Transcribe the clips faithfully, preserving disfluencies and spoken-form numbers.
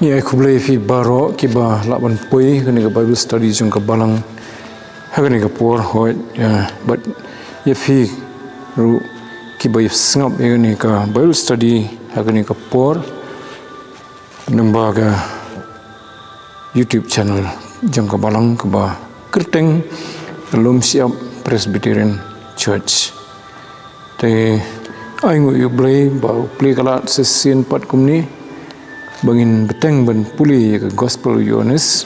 Ïa khublei phi baroh kiba lah ban poi kane ka Bible study jong ka balang ha kane ka por, hoi, ïa, bad ïa phi ruh kiba ïa sngap ïa kane ka Bible study ha kane ka por, nang ba ka YouTube channel jong ka balang kaba kyrteng Lum Siap Presbyterian Church. Te ai nguh ïa U Blei ba U Blei ka lah shisien pat kumne ba ngin bteng ban pule ïa ka Gospel u Ïoannis.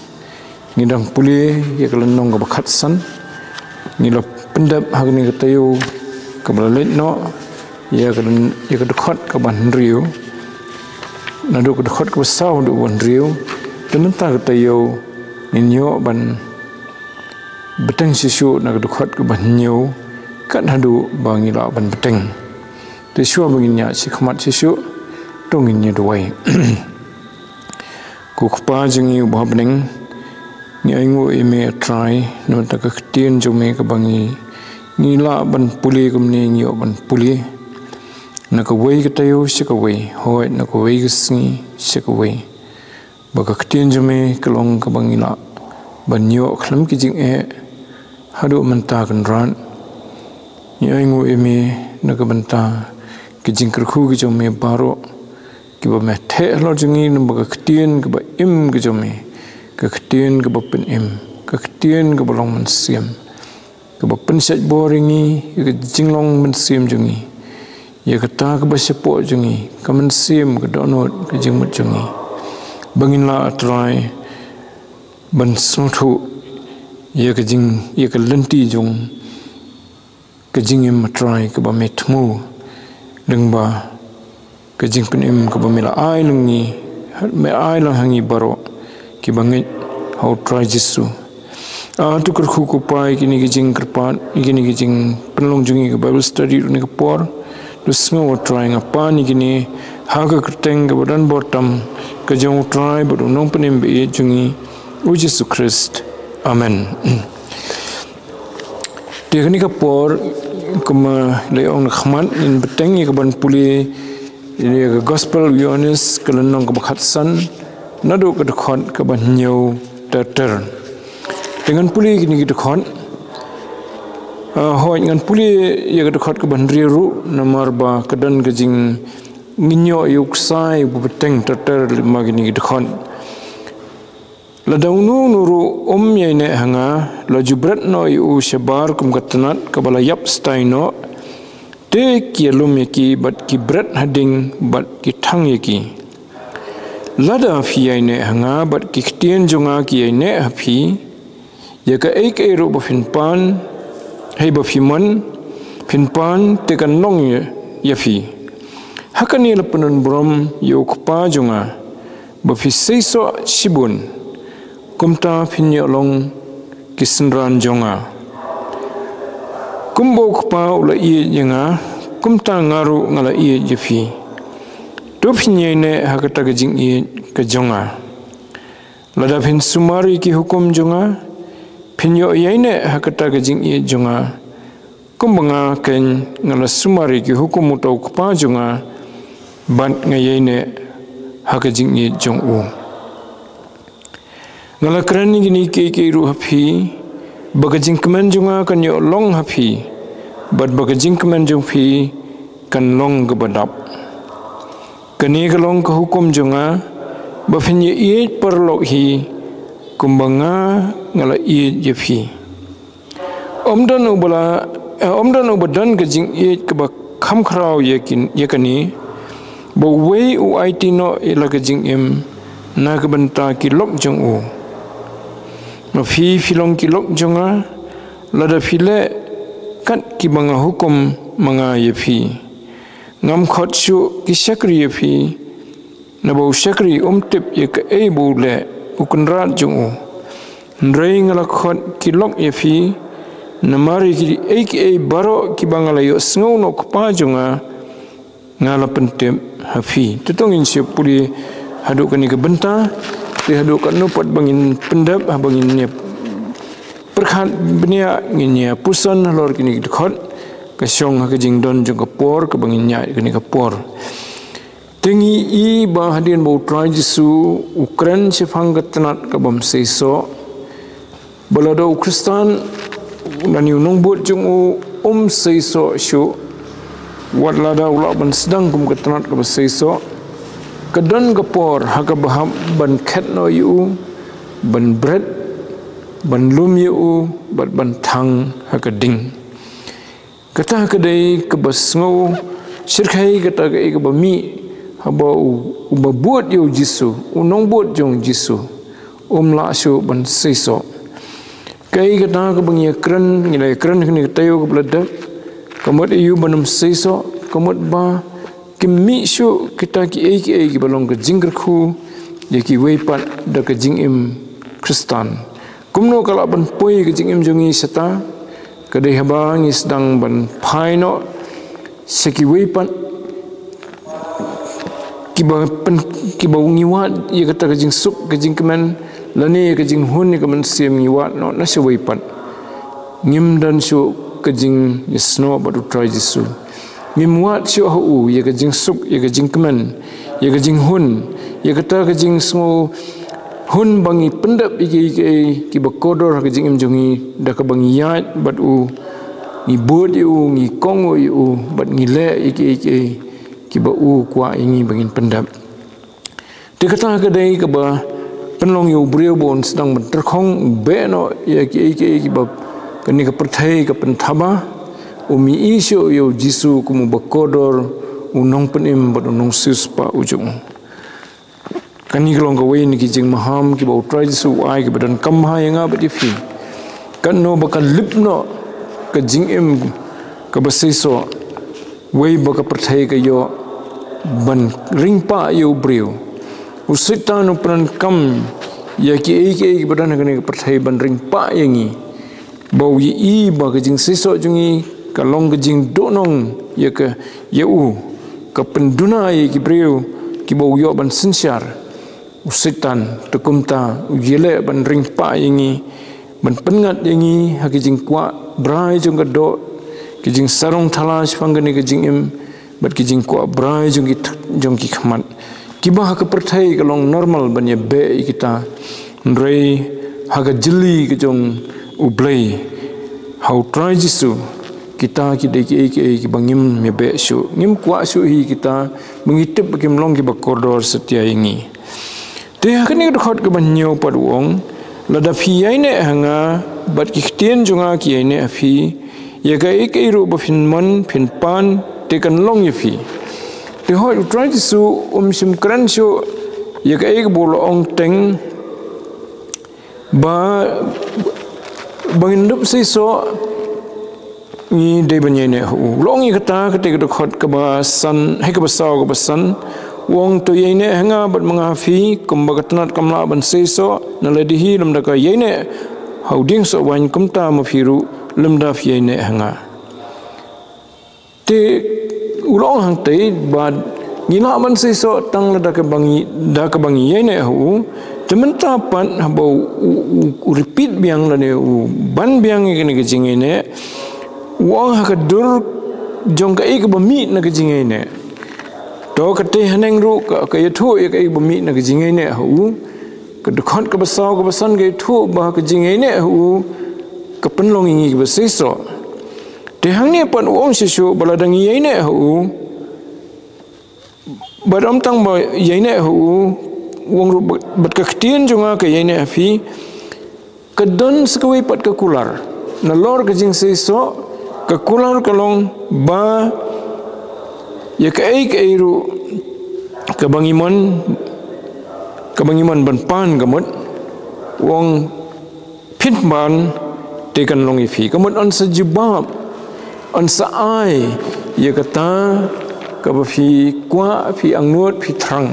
Ngi dang pule ïa ka lynnong kaba khatsan. Ngi la pyndep ha kane ka taïew kaba la leit noh ïa ka, ïa ka dkhot kaba hynriew. Naduh ka dkhot kaba saw haduh kaba hynriew. Te mynta ka taïew ngin ïoh ban bteng shisha na ka dkhot kaba hynñiew kat haduh ba ngi lah ban bteng. Te shuwa ba ngin ïaid shakhmat shisha, to ngin ïa duwai. Ko Kpa jong ngi uba ha bneng, ngi ai nguh ïa me, A Trai, namar ka ktien jong me kaba ngi, ngi lah ban pule kumne ngi ïoh ban pule. Na kawei ka taïew sha kawei, hooid na kawei ka sngi sha kawei. Ba ka ktien jong me ka long kaba ngi lah ban ïoh khlem ki jingeh haduh mynta, Kynrad. Ngi ai nguh ïa me na ka bynta ki jingkyrkhu ki jong me baroh kiba me theh halor jong ngi, namar ka ktien kaba im ka jong me, ka ktien kaba pynim, ka ktien kaba long mynsiem, kaba pynshait bor ïa ngi ïa ka jinglong mynsiem jong ngi, ïa kata kaba shapoh jong ngi, ka mynsiem, ka dohnud, ka jingmut jong ngi, ba ngin lah, A Trai, ban sngewthuh ïa ka jing, ïa ka lynti jong ka jingim, A Trai, kaba me thmu lyngba ka jingpynim kaba me la ai lang ngi, me ai lang ha ngi baroh kiba ngeit ha U Trai Jisu. A, to kyrkhu ko Kpa ïa kine ki jingkyrpad, ïa kine ki jingpynlong jong ngi ka Bible study ruh kane ka por. To sngew, A Trai, nga pan ïa kine ha ka kyrteng kaba don bor tam ka jong U Trai bad U Nongpynim ba ïeit jong ngi, U Jisu Khrist. Amen. Te kane ka por, kumba la ong na khmat, ngin bteng ïa kaban pule ïa ka Gospel u Ïoannis, ka lynnong kaba khatsan, naduh ka dkhot kaba hynñiew ter ter. Te ngan pule ïa kine ki dkhot. Ah, hooid, ngan pule ïa ka dkhot kaba hynriew ruh, namar ba ka don ka jingngeit ïa u ksai uba bteng ter ter lyngba kine ki dkhot. Lada uno uno ruh um ïaineh ha nga, la ju bret noh ïa u shabar kum ka tnat kaba la ïap stai noh. Te ki ïalum ïa ki bad ki bret ha ding bad ki thang ïa ki. Lada phi ïaineh ha nga bad ki ktien jong nga ki ïaineh ha phi, ïa kaei kaei ruh ba phin pan, hei ba phi mon, phin pan, te kan long ïa, ïa phi. Ha kane la pyndon burom ïa u Kpa jong nga, ba phi seisoh shibun, kumta phin ïoh long ki synran jong nga. Kumba u Kpa u la ïeit ïa nga, kumta nga ruh nga la ïeit ïa phi. To phin ïaineh ha kata ka jingïeit ka jong nga. Lada phin sumar ïa ki hukum jong nga, phin ïoh ïaineh ha kata ka jingïeit jong nga. Kumba nga keiñ nga la sumar ïa ki hukum uta u Kpa jong nga, bad nga ïaineh ha ka jingïeit jong u. Nga la kren ïa kine kiei kiei ruh ha phi, ba ka jingkmen jong nga kan ïoh long ha phi, bad ba ka jingkmen jong phi kan long kaba dap. Kane ka long ka hukum jong nga, ba phin ïaieit paralok hi, kumba nga nga la ïeit ïa phi. Ym don uba la, eh, ym don uba don ka jingïeit kaba kham khraw ïa kin, ïa kane, ba uwei u aiti noh ïa la ka jingim na ka bynta ki lok jong u. Ma phi phi long ki lok jong nga, lada phi leh kat kiba nga hukum ma nga ïa phi. Ngam khot shuh ki shakri ïa phi, naba u shakri um tip ïa kaei ba u leh u kynrad jong u. Hynrei nga la khot ki lok ïa phi, namar ïa kiei kiei baroh kiba nga la ïohsngew na u Kpa jong nga, nga la pyntip ha phi. Te to ngin sa pule haduh kane ka bynta, te haduh katno pat ba ngin pyndep, haba ngin ïa pyrkhat bniah, ngin ïa puson halor kine ki dkhot, ka shong ha ka jingdon jong ka por kaba ngin ïaid kane ka por. Te ngi i ba hadien ba u Trai Jisu u kren shaphang ka tnat ka bym seisoh, ba lada u Khristan lane u nongbud jong u um seisoh shuh, wat lada u lah ban sdang kum ka tnat ka ba seisoh, ka don ka por ha ka ba hap ban khet noh ïa u, ban bret, ban lum ïa u, bad ban thang ha ka ding. Kata ka dei ka ba sngew shyrkhei kata ka ei ka ba mih, haba u, u ba bud ïa u Jisu, u nongbud jong u Jisu, um lah shuh ban seisoh. Ka ei kata ka ba ngi ïa kren, ngi la ïa kren kane ka taïew ka ba la dep, ka mut ïa u ban um seisoh, ka mut ba kim mih shuh kita ki ei ki ei ki ba long ka jingkyrkhu ïa kiwei pat da ka jingim Khristan. Kumno ka lah ban poi ka jingim jong ngi shata? Ka dei haba ngi sdang ban phai noh sha kiwei pat ki ba pyn, ki ba ngi wad ïa kata ka jingsuk, ka jingkmen, lane ïa ka jinghun, ïa ka mynsiem, ngi wad noh na shawei pat. Ngim don shuh ka jingïasnoh bad u Trai Jisu. Ngim wad shuh ha u ïa ka jingsuk, ïa ka jingkmen, ïa ka jinghun, ïa kata ka jingsngew hun ba ngi pyndep ïa ki, ïa ki, ïa ki ba kordor ha ka jingim jong ngi, da ka ba ngi ïaid bad u, ngi bud ïa u, ngi kohnguh ïa u, bad ngi leh ïa ki, ïa ki, ïa ki ba u kwah ïa ngi ba ngin pyndep. Te kata ka dei ka ba pynlong ïa u briew ba un sdang ban tyrkhong, u beh noh ïa ki, ïa ki, ïa ki ba kane ka pyrthei ka pynthaba, u mih shuh ïa u Jisu kum u ba kordor, u nongpynim bad u nongsiewspah u jong u. Kane ka long kawei na ki jingmaham ki ba u Trai Jisu u ai, ki ba donkam bha ïa nga bad ïa phi. Katno ba ka lip noh ka jingim ka ba seisoh, wei ba ka pyrthei ka ïoh ban ringpah ïa u briew. U Soitan u pyndonkam ïa ki ei ki ei ki ba don ha kane ka pyrthei ban ringpah ïa ngi. Ba u ïohi ba ka jingseisoh jong ngi ka long ka jingduhnong ïa ka, ïa u, ka pynduna ïa ki briew ki ba u ïoh ban synshar. U Soitan te kumta u ïaleh ban ringpah ïa ngi, ban pynngat ïa ngi ha ki jingkwah brai jong ka doh, ki jingsarong thala shaphang kane ka jingim, bad ki jingkwah brai jong ki, jong ki khmat. Ki ba ha ka pyrthei ka long normal ban ïa beh ïa kita. Hynrei ha ka jylli ka jong U Blei, ha u Trai Jisu, kita ki dei ki ei ki ei ki ba ngim ïa beh shuh. Ngim kwah shuh hi kita, ba ngi tip ba kim long ki ba kordor satia ïa ngi. Te ha kane ka dkhot ka ba hynñiew pat u ong, lada phi ïaineh ha nga, bad ki ktien jong nga ki ïaineh ha phi, ïa ka ei ka ei ruh ba phin mon, phin pan, te kan long ïa phi. Te hooid u Trai Jisu um shym kren shuh ïa ka ei ka ba u la ong teng, ba, ba ngin dup seisoh, ngi dei ban ïaineh ha u. U la ong ïa kata, kata ka dkhot ka ba san, hei ka ba saw ka ba san. U ong to ïaineh ha nga bad ma nga ha phi, kumba ka tnat kam lah ban seisoh na lade hi lymda ka ïaineh ha u dieng soh waiñ, kumta ma phi ruh lymda phi ïaineh ha nga. Te u la ong hangtei ba ngi lah ban seisoh tang lada ka ba ngi, da ka ba ngi ïaineh ha u. Te mynta pat haba u, u, u, u repeat biang lane u ban biang ïa kane ka jingïaineh, u ong ha ka dur jong ka ei ka ba mih na ka jingïaineh. To kata haneng ruh ka, ka ïathuh ïa ka ei ka ba mih na ka jingïaineh ha u. Ka dkhot ka ba saw ka ba san ka ïathuh ba ka jingïaineh ha u ka pynlong ïa ngi ki ba seisoh. Te hangne pat u ong shisha ba lada ngi ïaineh ha u, bad ym tang ba ïaineh ha u, u ong ruh bad, bad ka ktien jong nga ka ïaineh ha phi, ka don sa kawei pat ka kular. Nalor ka jingseisoh, ka kular ka long ba ïa ka ei ka ei ruh ka ba ngi mon, ka ba ngi mon ban pan ka mut, u ong phin pan te kan long ïa phi. Ka mut yn sa jubab, yn sa ai ïa kata ka ba phi kwah, phi angnud, phi thrang,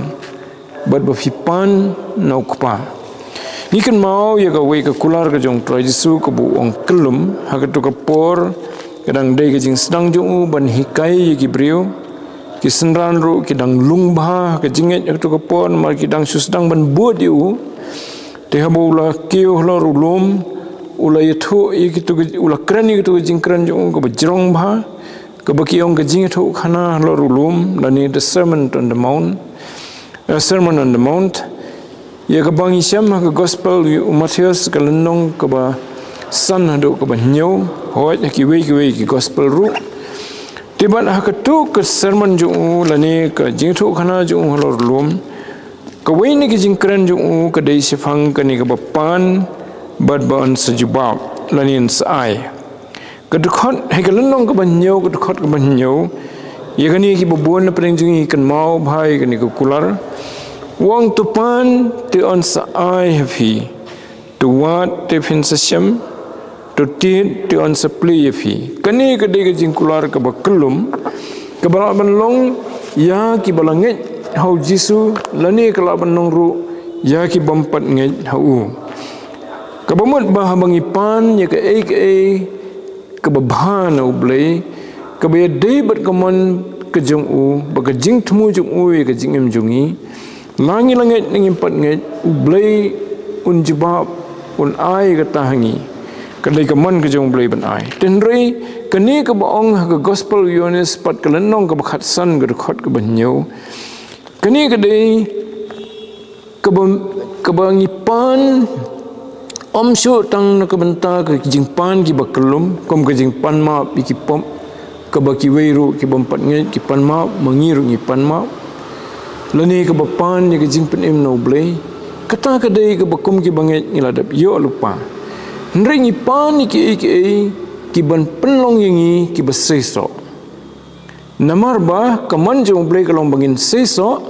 bad ba phi pan na u Kpa. Ngi kynmaw ïa kawei ka kular ka jong u Trai Jisu ka ba u ong kyllum, ha kato ka por ka dang dei ka jingsdang jong u ban hikai ïa ki briew. Ki synran ruh ki dang lung bha ha ka jingngeit ha kato ka por, namar ki dang shu sdang ban bud ïa u. Te haba u la kiew halor u lum, u la ïathuh ïa kito ki, u la kren ïa kito ki jingkren jong u ka ba jrong bha. kaba ki ong ka jingïathuhkhana halor u lum, lane the Sermon on the Mount, eh, Sermon on the Mount, ïa kaba ngi shem ha ka Gospel u Mathaios, ka lynnong kaba san haduh kaba hynñiew, hooid ha kiwei kiwei ki Gospel ruh. Te bad ha katto ka sermon jong u, lane ka jingïathuhkhana jong u halor u lum, kawei na ki jingkren jong u ka dei shaphang kane kaba pan bad ba yn sa jubab, lane yn sa ai. Ka dkhot, ha ka lynnong kaba hynñiew, ka dkhot kaba hynñiew, ïa kane kiba bun na pdeng jong ngi ki kynmaw bha ïa kane ka kular. U ong, to pan te yn sa ai ha phi, to wad te phin sa shem, to tied te yn sa plie ïa phi. Kane ka dei ka jingkular kaba kyllum, kaba lah ban long ïa kiba la ngeit ha u Jisu, lane ka lah ban long ruh ïa kibym pat ngeit ha u. Kaba mut ba haba ngi pan ïa kaei kaei kaba bha na U Blei, kaba ïadei bad ka mon ka jong u, bad ka jingthmu jong u ïa ka jingim jong ngi, la ngi la ngeit ne ngim pat ngeit, U Blei un jubab, un ai kata ha ngi. Ka dei ka mon ka jong U Blei ban ai. Te hynrei kane kaba ong ha ka Gospel u Ïoannis pat, ka lynnong kaba khatsan, ka dkhot kaba hynñiew, kane ka dei kaba, kaba ngi pan, ym shuh tang na ka bynta ka jingpan kiba kyllum, kum ka jingpan map ïa ki pop, kaba kiwei ruh kibym pat ngeit ki pan map, ma ngi ruh ngi pan map, lane kaba pan ïa ka jingpynim na U Blei. Kata ka dei kaba kum kiba ngeit ngi la dep ïoh lypa. Hynrei ngi pan ïa kiei kiei kiban pynlong ïa ngi kiba seisoh. Namar ba ka mon jong U Blei ka long ba ngin seisoh.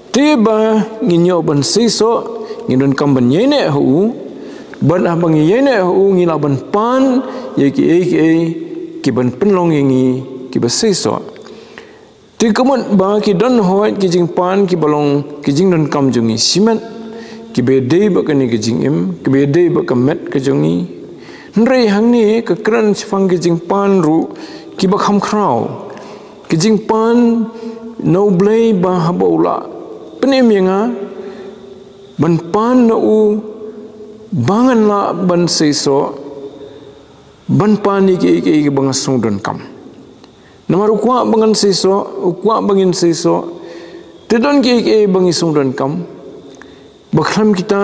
Te ba ngin ïoh ban seisoh, ngin donkam ban ïaineh ha u. Bad haba ngi ïaineh ha u, ngi lah ban pan ïa kiei kiei kiban pynlong ïa ngi kiba seisoh. Te ka mut ba ki don hooid ki jingpan kiba long ki jingdonkam jong ngi shimet, kiba ïadei bad kane ka jingim, kiba ïadei bad ka met ka jong ngi. Hynrei hangne ka kren shaphang ki jingpan ruh kiba kham khraw. Ki jingpan na U Blei ba haba u la pynim ïa nga ban pan na u, ba ngan lah ban seisoh, ban pan ïa kiei kiei kiba nga sngew donkam. Namar u kwah ba ngan seisoh, u kwah ba ngin seisoh. Te don kiei kiei ba ngi sngew donkam, ba khlem kita,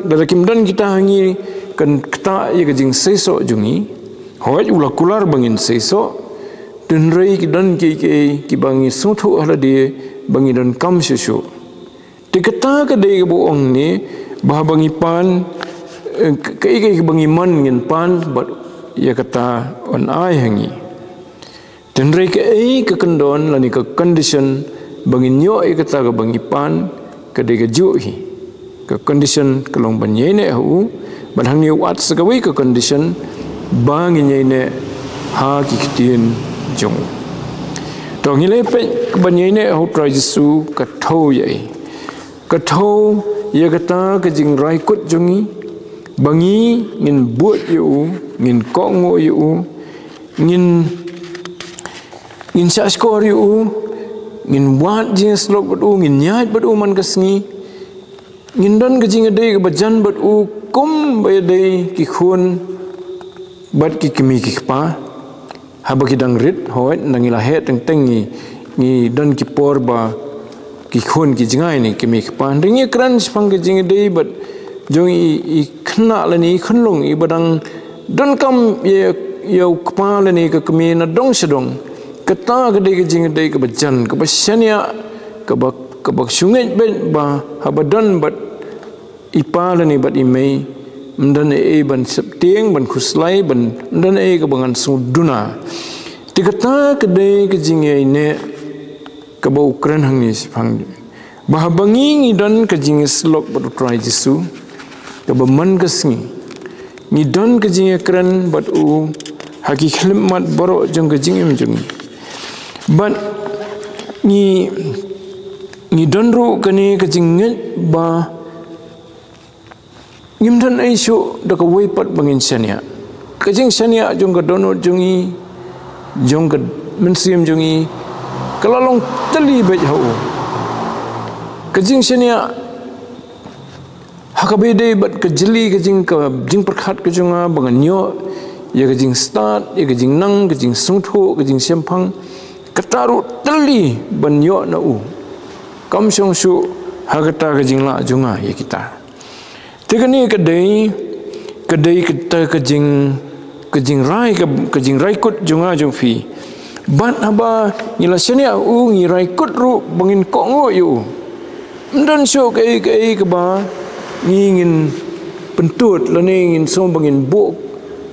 lada kim don kita ha ngi, kan ktah ïa ka jingseisoh jong ngi. Hooid u la kular ba ngin seisoh. Te hynrei ki don kiei kiei kiba ngi sngewthuh ha lade ba ngi donkam shuh shuh. Te kata ka dei kaba u ong ne, ba haba ngi pan, eh, ka, kaei kaei kaba ngi mon ngin pan, bad ïa kata yn ai ha ngi. Te hynrei kaei ka kyndon lane ka condition ba ngin ïoh ïa kata kaba ngi pan, ka dei kajuh hi. Ka condition ka long ban ïaineh ha u, bad hangne u ad sa kawei ka condition ba ngin ïaineh ha ki ktien jong u. To ngi la peit ka ban ïaineh ha u Trai Jisu ka thew ïa i. Ka thew ïa kata ka jingrai kut jong ngi, ba ngi ngin bud ïa u, ngin kohnguh ïa u, ngin, ngin shahshkor ïa u, ngin wad jingïasyllok bad u, ngin ïaid bad u man ka sngi, ngin don ka jingïadei kaba jan bad u, kumba ïadei ki khun bad ki kmie ki kpa. Haba ki dang rit, hooid, nang ngi la heh teng teng ngi, ngi don ki por ba ki khun ki jngai ne ki kmie ki kpa. Hynrei ngi kren shaphang ka jingïadei bad jong i, i khynnah lane i khunlung iba dang donkam ïa, ïa u kpa lane ka kmie na dong sha dong. Kata ka dei ka jingïadei kaba jan, kaba shaniah, kaba, kaba shu ngeit beit ba haba don bad i pa lane bad i mei, ym don ei ei ban sheptieng, ban khuslai, ban, ym don ei ei kaba ngan sngewduna. Te kata ka dei ka jingïaineh kaba u kren hangne shaphang. Ba haba ngi ngi don ka jingïasyllok bad u Trai Jisu, kaba man ka sngi ngi don ka jingïakren bad u ha ki khyllipmat baroh jong ka jingim jong ngi. Bad ngi, ngi don ruh kane ka jingngeit ba ngim don ei shuh da kawei pat ba ngin shaniah. Ka jingshaniah jong ka dohnud jong ngi, jong ka mynsiem jong ngi, ka la long tylli beit ha u. Ka jingshaniah ha kaba ïadei bad ka jylli ka jing, ka jingpyrkhat ka jong nga ba ngan ïoh ïa ka jingstad, ïa ka jingnang, ka jingsngewthuh, ka jingshemphang, kata ruh tylli ban ïoh na u. Kam shong shuh ha kata ka jinglah jong nga ïa kita. Te kane ka dei, ka dei kata ka jing, ka jingrai, ka, ka jingrai kut jong nga jong phi. Bad haba ngi la shaniah u, ngi rai kut ruh ba ngin kohnguh ïa u. Ym don shuh kaei kaei kaba ngi ngin pyntud, lane ngin sngew ba ngin buh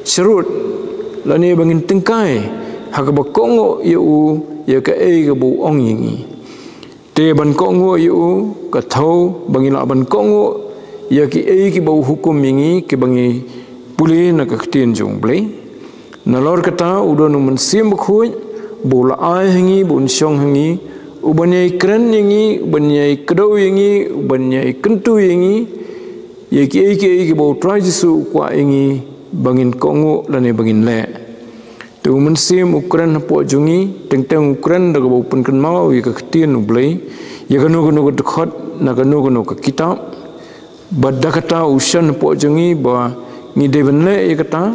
sharud, lane ba ngin tyngkai ha kaba kohnguh ïa u, ïa kaei kaba u ong ïa ngi. Te ban kohnguh ïa u, ka thew ba ngi lah ban kohnguh ïa kiei kiba u hukum ïa ngi, kiba ngi pule na ka ktien jong u Blei. Nalor kata u don u Mynsiem Bakhuid ba u la ai ha ngi, ba un shong ha ngi, u ban ïai kren ïa ngi, u ban ïai kdew ïa ngi, u ban ïai kyntu ïa ngi ïa kiei kiei kiba u Trai Jisu u kwah ïa ngi ba ngin kohnguh lane ba ngin leh. Te u Mynsiem u kren hapoh jong ngi, teng teng u kren da kaba u pynkynmaw ïa ka ktien u Blei, ïa kano kano ka dkhot na kano kano ka kitab. Bad da kata u shon hapoh jong ngi ba ngi dei ban leh ïa kata.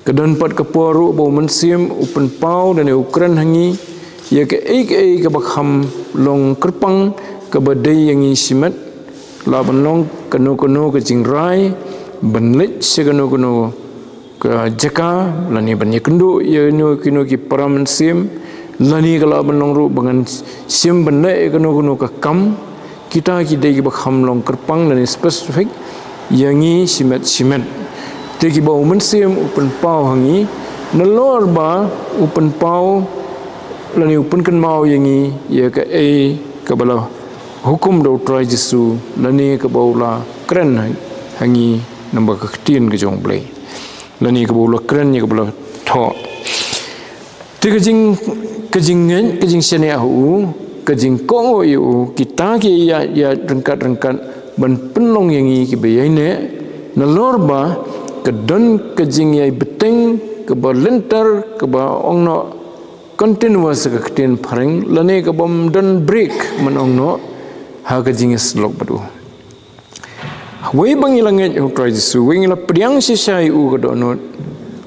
Ka don pat ka por ruh ba u Mynsiem u pynpaw lane u kren ha ngi ïa kaei kaei kaba kham long kyrpang, kaba dei ïa ngi shimet, lah ban long kano kano ka jingrai ban leit sha kano kano ka jaka, lane ban ïakynduh ïa kino kino ki para mynsiem, lane ka lah ban long ruh ba ngan shim ban leh ïa kano kano ka kam. Kita ki dei kiba kham long kyrpang lane specific ïa ngi shimet shimet. Te kiba u Mynsiem u pynpaw ha ngi, nalor ba u pynpaw lane u pynkynmaw ïa ngi ïa kaei kaba la hukum da u Trai Jisu, lane kaba u la kren ha ngi namar ka ktien ka jong u Blei, lane kaba u la kren ïa kaba la thoh. Te ka jing, ka jingngeit, ka jingshaniah ha u, ka jingkohnguh ïa u, kita ki ïaid ïaid ryngkat ryngkat ban pynlong ïa ngi kiba ïaineh, nalor ba ka don ka jingïai bteng kaba lynter, kaba ong noh continuous ha ka ktien phareng, lane kabym don break, ban ong noh, ha ka jingïasyllok bad u. Wei ba ngi la ngeit ha u Trai Jisu, wei ngi la pdiang shisha ïa u ka dohnud,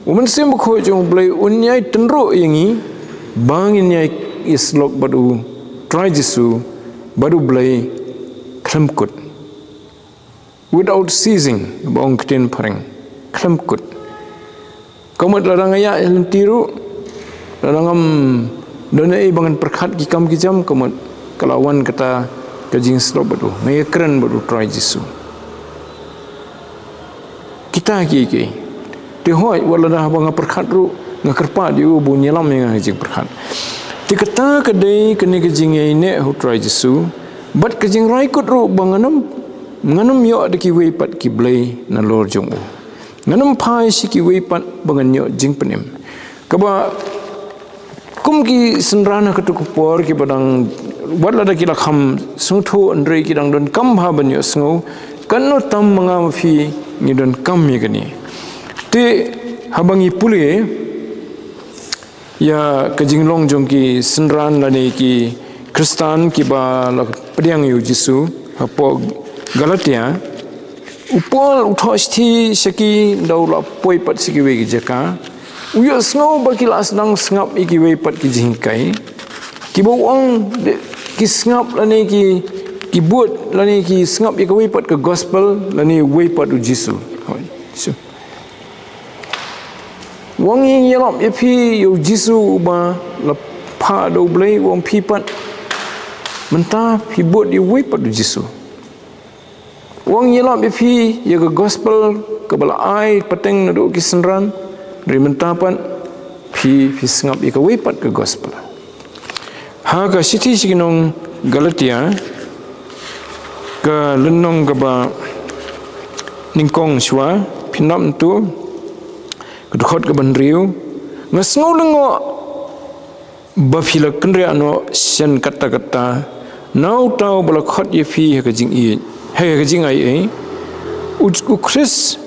u Mynsiem Bakhuid jong u Blei un ïai tynruh ïa ngi ba ngin ïai ïasyllok bad u Trai Jisu, bad u Blei khlem kut. Without ceasing, ba ong ktien phareng, khlem kut. Ka mut lada nga ïaid lynti ruh, lada ngam don ei ba ngan pyrkhat ki kam ki jam, ka mut ka la wan kata ka jingïasyllok bad u, nga ïakren bad u Trai Jisu. Kita kiei kiei. Te hooid, wat lada haba nga pyrkhat ruh, nga kyrpad ïa u ba un ïalam ïa nga ha ka jingpyrkhat. Te kata ka dei kane ka jingïaineh ha u Trai Jisu, bad ka jingrai kut ruh ba ngan ym, ngan ym ïoh da kiwei pat ki blei nalor jong u. Ngan ym phai sha kiwei pat ba ngan ïoh jingpynim. Kaba kum ki synran ha kato ka por kiba dang, wat lada ki la kham sngewthuh, hynrei ki dang donkam bha ban ïohsngew, katno tam ma nga ma phi ngi donkam ïa kane. Te haba ngi pule ïa ka jinglong jong ki synran lane ki Khristan kiba la pdiang ïa u Jisu hapoh Galatia, u Paul u thoh shithi sha ki, ynda u la poi pat sha kiwei ki jaka, u ïohsngew ba ki la sdang sngap ïa kiwei pat ki jinghikai, kiba u ong de, ki sngap lane ki, ki bud lane ki sngap ïa kawei pat ka gospel lane uwei pat u Jisu. U ong, ïalap ïa phi ïa u Jisu uba la phah da u Blei, u ong phi pat mynta phi bud ïa uwei pat u Jisu. U ong, ïalap ïa phi ïa ka gospel kaba la ai pateng naduh ki synran, hynrei mynta pat phi, phi sngap ïa kawei pat ka gospel. Ha ka shithi sha ki nong Galatia, ka lynnong kaba nyngkong shuwa, phin lap ntu, ka dkhot kaba hynriew, nga sngew lyngngoh ba phi la kynriah noh shen katta katta na uta uba la khot ïa phi ha ka jingïeit, ha ka jingaiei, u, u Khrist,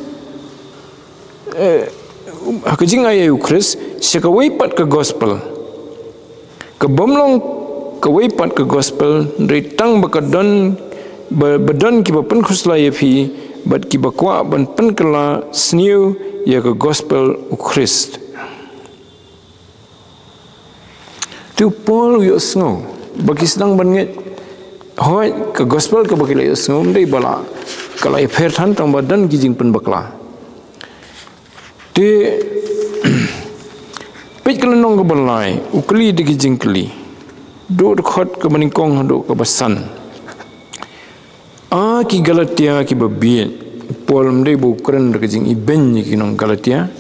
eh, ha ka jingaiei u Khrist, sha kawei pat ka gospel. Ka bym long kawei pat ka gospel, hynrei tang ba ka don, ba, ba don kiba pynkhuslai ïa phi, bad kiba kwah ban pynkylla sniew ïa ka gospel u Khrist. Te u Paul u ïohsngew ba ki sdang ban ngeit, hooid, ka gospel kaba ki la ïohsngew ym dei ba la, ka la ïapher than, tang ba don ki jingpynbakla. Te peit ka lynnong kaba lai, u kylli da ki jingkylli. Duh dkhot kaba nyngkong haduh kaba san. A ki Galatia kiba bieit, u Paul ym dei ba u kren da ka jingibeiñ ïa ki nong Galatia,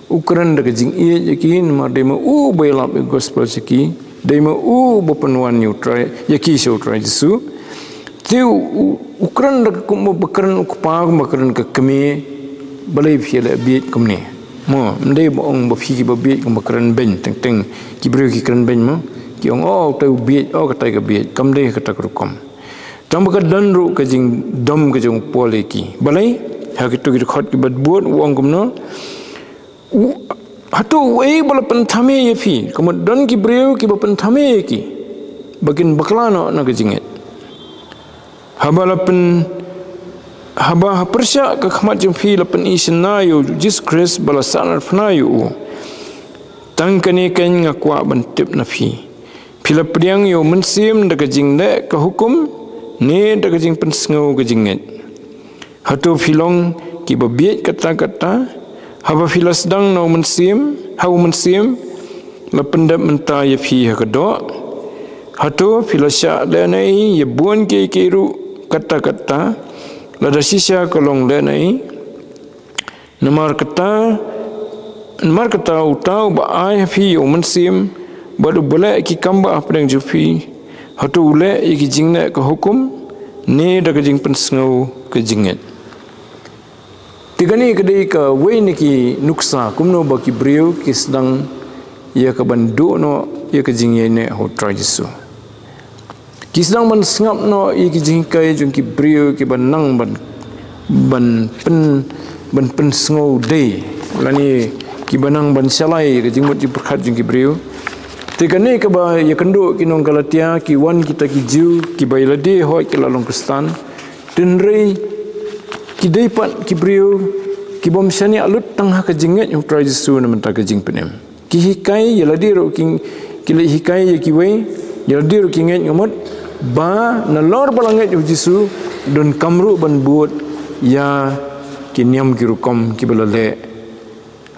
u kren da ka jingïeit ïa ki, namar dei ma u ba ïalap ïa ka gospel sha ki, dei ma u ba pynwan ïa u Trai, ïa ki sha u Trai Jisu. Te u, u, u kren da ka kumba ba kren u kpa, kumba kren ka kmie, balei phi ïaleh bieit kumne. Mo, ym dei ba ong ba phi kiba bieit kumba kren beiñ, teng teng ki briew ki kren beiñ mo. Ki ong, oh, utai u bieit, oh, katai ka bieit, kam dei kata ka rukom. Tang ba ka don ruh ka jingdom ka jong u Paul ïa ki. Balei? Ha kito ki dkhot kiba bud u ong kumno. U, hato uei ba la pynthame ïa phi? Ka mut don ki briew kiba pynthame ïa ki ba kin bakla noh na ka jingngeit. Haba la pyn, haba ha pyrshah ka khmat jong phi la pyni shynna ïa u Jisu Khrist ba la sahnarphna ïa u. Tang kane keiñ nga kwah ban tip na phi. Phi la pdiang ïa u Mynsiem da ka jingleh ka hukum, ne da ka jingpynsngew ka jingngeit? Hato phi long kiba bieit katta katta? Haba phi la sdang na u Mynsiem, ha u Mynsiem, la pyndep mynta ïa phi ha ka doh? Hato phi la shah leh na i ïa bun kiei kiei ruh katta katta? Lada shisha ka long leh na i. Namar kata, namar kata uta uba ai ha phi ïa u Mynsiem, bad uba leh ki kam ba hapdeng jong phi, hato u leh ïa ki jingleh ka hukum, ne da ka jingpynsngew ka jingngeit? Te kane ka dei kawei na ki nuksa kumno ba ki briew ki sdang ïa ka ban duh noh ïa ka jingïaineh ha u Trai Jisu. Ki sdang ban sngap noh ïa ki jinghikai jong ki briew kiba nang ban, ban pyn, ban pynsngew dei, lane kiba nang ban shalai ïa ka jingmut jingpyrkhat jong ki briew. Te kane kaba ïakynduh ki nong Galatia, ki wan kita ki Jiw kiba ïalade hooid ki la long Khristan. Hynrei ki dei pat ki briew kibym shaniah lut tang ha ka jingngeit ha u Trai Jisu na bynta ka jingpynim. Ki hikai ïalade ruh ki, ki la hikai ïa kiwei, ïalade ruh ki ngeit, nga mut ba nalor ba la ngeit ha u Jisu, donkam ruh ban bud ïa ki niam ki rukom kiba la leh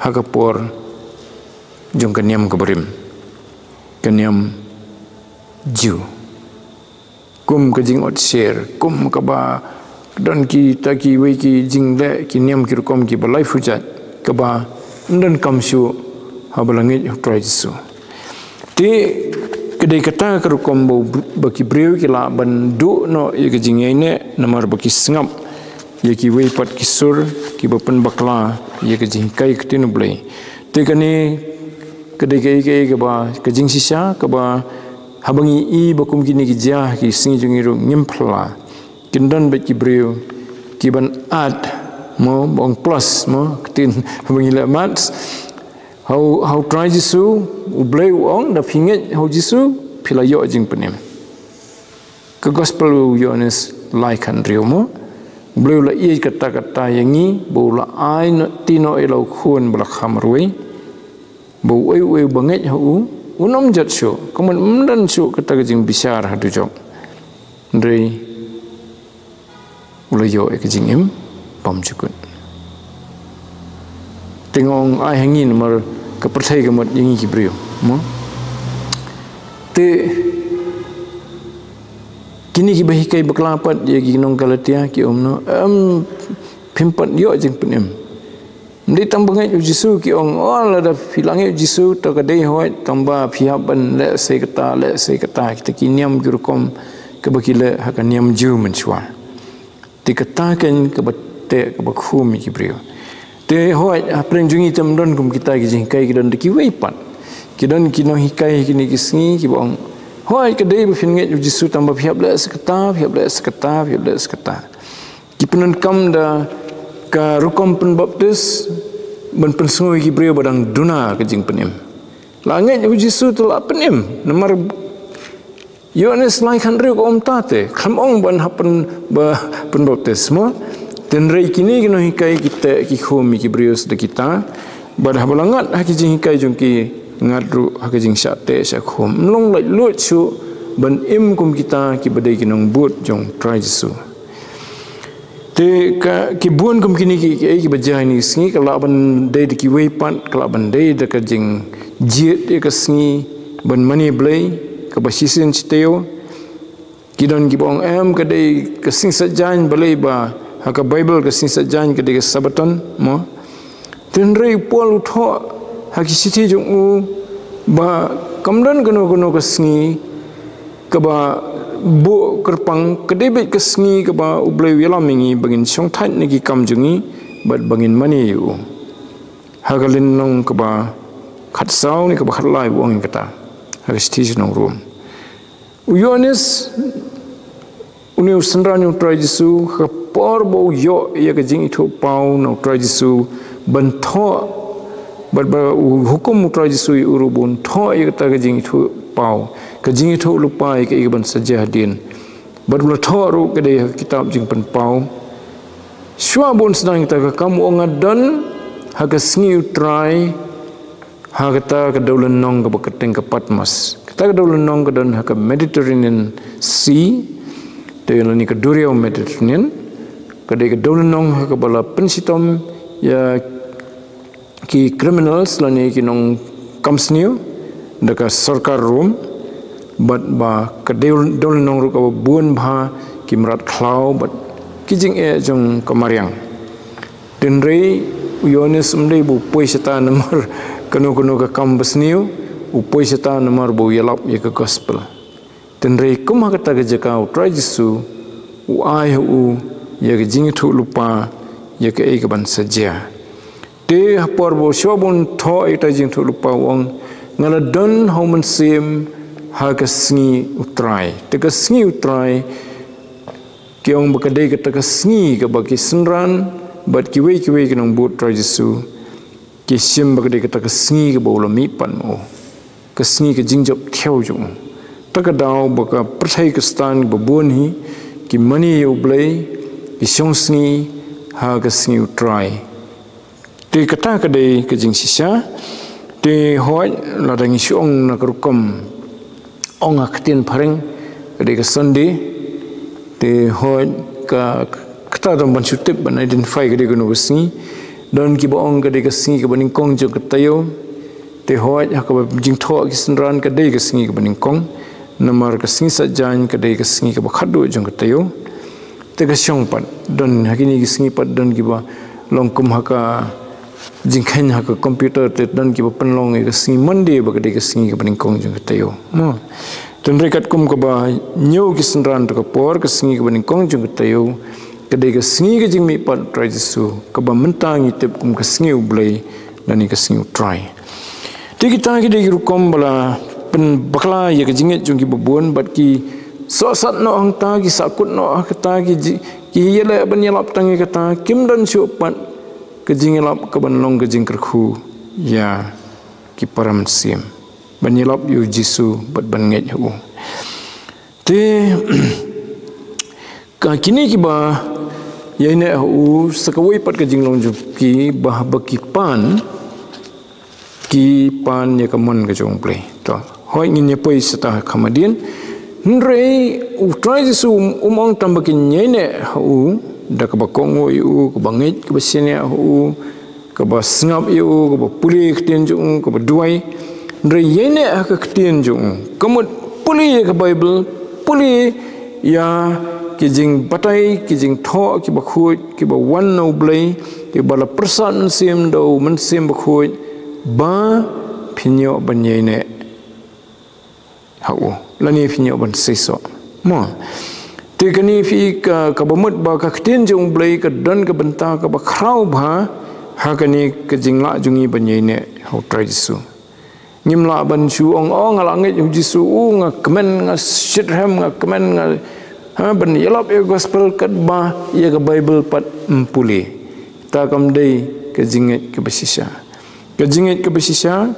ha ka por jong ka niam kaba rim, ka niam Jiw. Kum ka jingot sher, kum kaba don kita kiwei ki jingleh, ki niam ki rukom kiba laiphew jait, kaba ym donkam shuh haba la ngeit ha u Trai Jisu. Te ka dei kata ka rukom ba, ba ki briew ki lah ban duh noh ïa ka jingïaineh, namar ba ki sngap ïa kiwei pat ki sur kiba pynbakla ïa ka jinghikai ka ktien U Blei. Te kane ka dei kaei kaei kaba, ka jingshisha kaba haba ngi i ba kum kine ki jia ha ki sngi jong ngi ruh ngim phylla. Kin don beit ki briew kiban add, mo, ba ong plus, mo, ka ktien haba ngi leh maths. Ha u, ha u Trai Jisu, U Blei u ong, da phi ngeit ha u Jisu, phi la ïoh jingpynim. Ka gospel u Ïoannis lai khathynriew, mo. U Blei u la ïeit katta katta ïa ngi, ba u la ai noh, ti noh ïa la u khun ba la kha marwei. Ba uei uei uba ngeit ha u, un ym jot shuh, ka mut ym don shuh kata ka jingbishar ha dujok. Hynrei u la ïoh ïa ka jingim bymjukut. Te nga ong ai ha ngi namar ka pyrthei ka mut ïa ngi ki briew, mo. Te kine kiba hikai bakla pat ïa ki nong Galatia ki ong, no, em, phim pat ïoh jingpynim. Ym dei tang ba ngeit ha u Jisu, ki ong, oh, lada phi la ngeit ha u Jisu, to ka dei hooid, tang ba phi hap ban leh sei kata, leh sei kata, kita ki niam ki rukom kaba ki leh ha ka niam Jiw mynshuwa. Te kata keiñ kaba teh, kaba khum ïa ki briew. Te hooid, hapdeng jong ngi te ym don kum kita ki jinghikai, ki don da kiwei pat. Ki don ki nonghikai kine ki sngi kiba ong, hooid, ka dei ba phin ngeit ha u Jisu, tang ba phi hap leh sei kata, phi hap leh sei kata, phi hap leh sei kata. Ki pyndonkam da ka rukom pynbaptis ban pynsngew ïa ki briew ba dang duna ka jingpynim. La ngeit ha u Jisu te la pynim. Namar Ïoannis lai khathynriew ka ong kumta te, khlem ong ban hap pyn, ba pynbaptis, mo. Tynrai kine ki nonghikai ki teh ki khum ïa ki briew da kita, bad haba la ngat ha ki jinghikai jong ki, ngat ruh ha ki jingshah teh shah khum. Ym long laitluid shuh ban im kum kita kiba dei ki nongbud jong Trai Jisu. Te ka, ki bun kum kine ki, ki, kiba jia ha kine ki sngi, ka lah ban dei da kiwei pat, ka lah ban dei da ka jingjied ïa ka sngi ban mane Blei, kaba shisien shi taïew. Ki don kiba ong em, ka dei ka sngi Saitjaiñ, balei ba ha ka Baibl ka sngi Saitjaiñ ka dei ka Sabbaton, mo? Tynrai u Paul u thoh ha ki shithi jong u ba kam don kano kano ka sngi kaba buh kyrpang, ka dei beit ka sngi kaba U Blei u ïalam ïa ngi ba ngin shongthait na ki kam jong ngi bad ba ngin mane ïa u. Ha ka lynnong kaba khatsaw ne kaba khatlai u ong ïa kata ha ka shithi sha ki nong Rom. U Ïoannis, une u synran jong u Trai Jisu, ha ka por ba u ïoh ïa ka jingithuhpaw na u Trai Jisu ban thoh, bad ba u hukum u Trai Jisu ïa u ruh ba un thoh ïa kata ka jingithuhpaw, ka jingithuh lypa ïa kaei kaban sa jia hadien. Bad u la thoh ruh ka dei ha ka kitab Jingpynpaw. Shuwa ba un sdang ïa kata ka kam, u ong, nga don ha ka sngi u Trai ha kata ka dewlynnong kaba kyrteng ka Patmos. Kata ka dewlynnong ka don ha ka Mediterranean Sea, te lane ka duriaw Mediterranean. Ka dei ka dewlynnong ha kaba la pynshitom ïa ki criminals lane ki nongkam sniew da ka sorkar Rom, bad ba ka dew, dewlynnong ruh kaba bun bha ki mrad khlaw bad ki jingeh jong ka mariang. Tynrai u Ïoannis um dei ba u poi shata namar kano kano ka kam basniew, u poi shata namar ba u ïalap ïa ka gospel. Tynrai kum ha kata ka jaka u Trai Jisu u ai ha u ïa ka jingithuh lypa ïa kaei kaban sa jia. Te ha por ba u, shuwa ba un thoh ïa kata ka jingithuh lypa, u ong, nga la don ha u mynsiem ha ka sngi u Trai. Te ka sngi u Trai, ki ong ba ka dei kata ka sngi kaba ki synran bad kiwei kiwei ki nongbud Trai Jisu ki shim ba ka dei kata ka sngi kaba u la mihpat ma u, ka sngi ka jingjop thiaw jong u. Ta ka daw ba ka pyrthei Khristan ba bun hi ki mane ïa u Blei, ki shong sngi ha ka sngi u Trai. Te kata ka dei ka jingshisha. Te hooid, lada ngi shu ong na ka rukom ong ha ka ktien phareng, ka dei ka Sunday. Te hooid, ka, kata don ban shu tip ban identify ka dei kano ka sngi. Don kiba ong ka dei ka sngi kaba nyngkong jong ka taïew. Te hooid, ha kaba jingthoh ki synran, ka dei ka sngi kaba nyngkong. Namar ka sngi Saitjaiñ ka dei ka sngi kaba khatduh jong ka taïew. Te ka shong pat, don ha kine ki sngi pat don kiba long kum ha ka jingkheiñ ha ka computer, te don kiba pynlong ïa ka sngi Monday ba ka dei ka sngi kaba nyngkong jong ka taïew. Mo. Tynrai katkum kaba ñiew ki synran, ta ka por, ka sngi kaba nyngkong jong ka taïew ka dei ka sngi ka jingmihpat u Trai Jisu, kaba mynta ngi tip kum ka sngi u Blei lane ka sngi u Trai. Te kita ki dei ki rukom ba la pynbakla ïa ka jingngeit jong kiba bun, bad ki sohsat noh hangta, ki sahkut noh ha kata, ki ji, ki ïaleh ban ïalap tang ïa kata, kim don shuh pat ka jingïalap kaban long ka jingkyrkhu ïa ki para mynsiem ban ïalap ïa u Jisu bad ban ngeit ha u. Te ka kine kiba ïaineh ha u, sa kawei pat ka jinglong jong ki ba, ba ki pan, ki pan ïa ka mon ka jong u Blei. To, hooid, ngin ïa poi shata ha khmat hadien. Hynrei u Trai Jisu um, um ong tang ba kin ïaineh ha u da kaba kohnguh ïa u, kaba ngeit, kaba shaniah ha u, kaba sngap ïa u, kaba pule ïa ka ktien jong u, kaba duwai. Hynrei ïaineh ha ka ktien jong u, ka mut pule ïa ka Baibl, pule ïa ki jingbatai, ki jingthoh kiba khuid kiba wan na u Blei, kiba la pyrsad mynsiem da u Mynsiem Bakhuid, ba phin ïoh ban ïaineh ha u, lane phin ïoh ban seisoh. Mo. Te kane phi ka, kaba mut ba ka ktien jong u Blei ka don ka bynta kaba khraw bha ha kane ka jinglah jong ngi ban ïaineh ha u Trai Jisu. Ngim lah ban shu ong, oh, nga la ngeit ha u Jisu, oh, nga kmen, nga shitrhem, nga kmen, nga, ha, ban ïalap ïa ka gospel katba ïa ka Baibl pat ym pule. Ta kam dei ka jingngeit kaba shisha. Ka jingngeit kaba shisha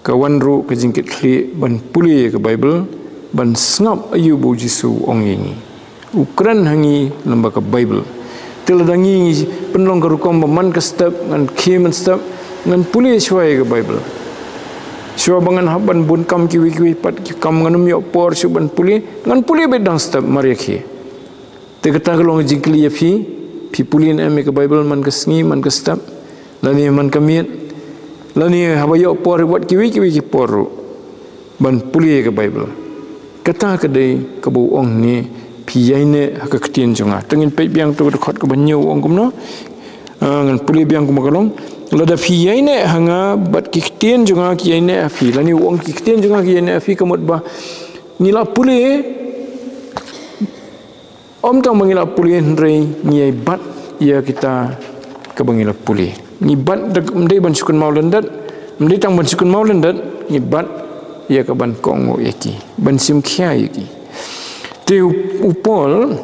ka wan ruh ka jingkitkhlieh ban pule ïa ka Baibl, ban sngap aïu ba u Jisu u ong ïa ngi. U kren ha ngi lyngba ka Baibl. Te lada ngi pynlong ka rukom ba man ka step, ngan khie man step, ngan pule shuwa ïa ka Baibl. Shuwa ba ngan hap ban bun kam kiwei kiwei pat ki kam, ngan ym ïoh por shuh ban pule, ngan pule beit dang step, mar ïa khie. Te kata ka long jingkylli ïa phi, phi pule ne em ïa ka Baibl man ka sngi, man ka step, lane man ka miet, lane haba ïoh por wat kiwei kiwei ki por ruh ban pule ïa ka Baibl. Kata ka dei kaba u ong ne, phi ïaineh ha ka ktien jong nga. Te ngin peit biang to ka dkhot kaba hynñiew, u ong kumno? Ah, ngan pule biang kumba ka long. Lada phi ïaineh ha nga bad ki ktien jong nga ki ïaineh ha phi. Lane u ong ki ktien jong nga ki ïaineh ha phi, ka mut ba ngi la pule, ym tang ba ngi la pule hynrei ngi ïai bat ïa kita kaba ngi la pule. Ngi bat da, ym dei ban shu kynmaw lyndet, ym dei tang ban shu kynmaw lyndet, ngi bat ïa ka ban kohnguh ïa ki, ban shim khia ïa ki. Te u, u Paul,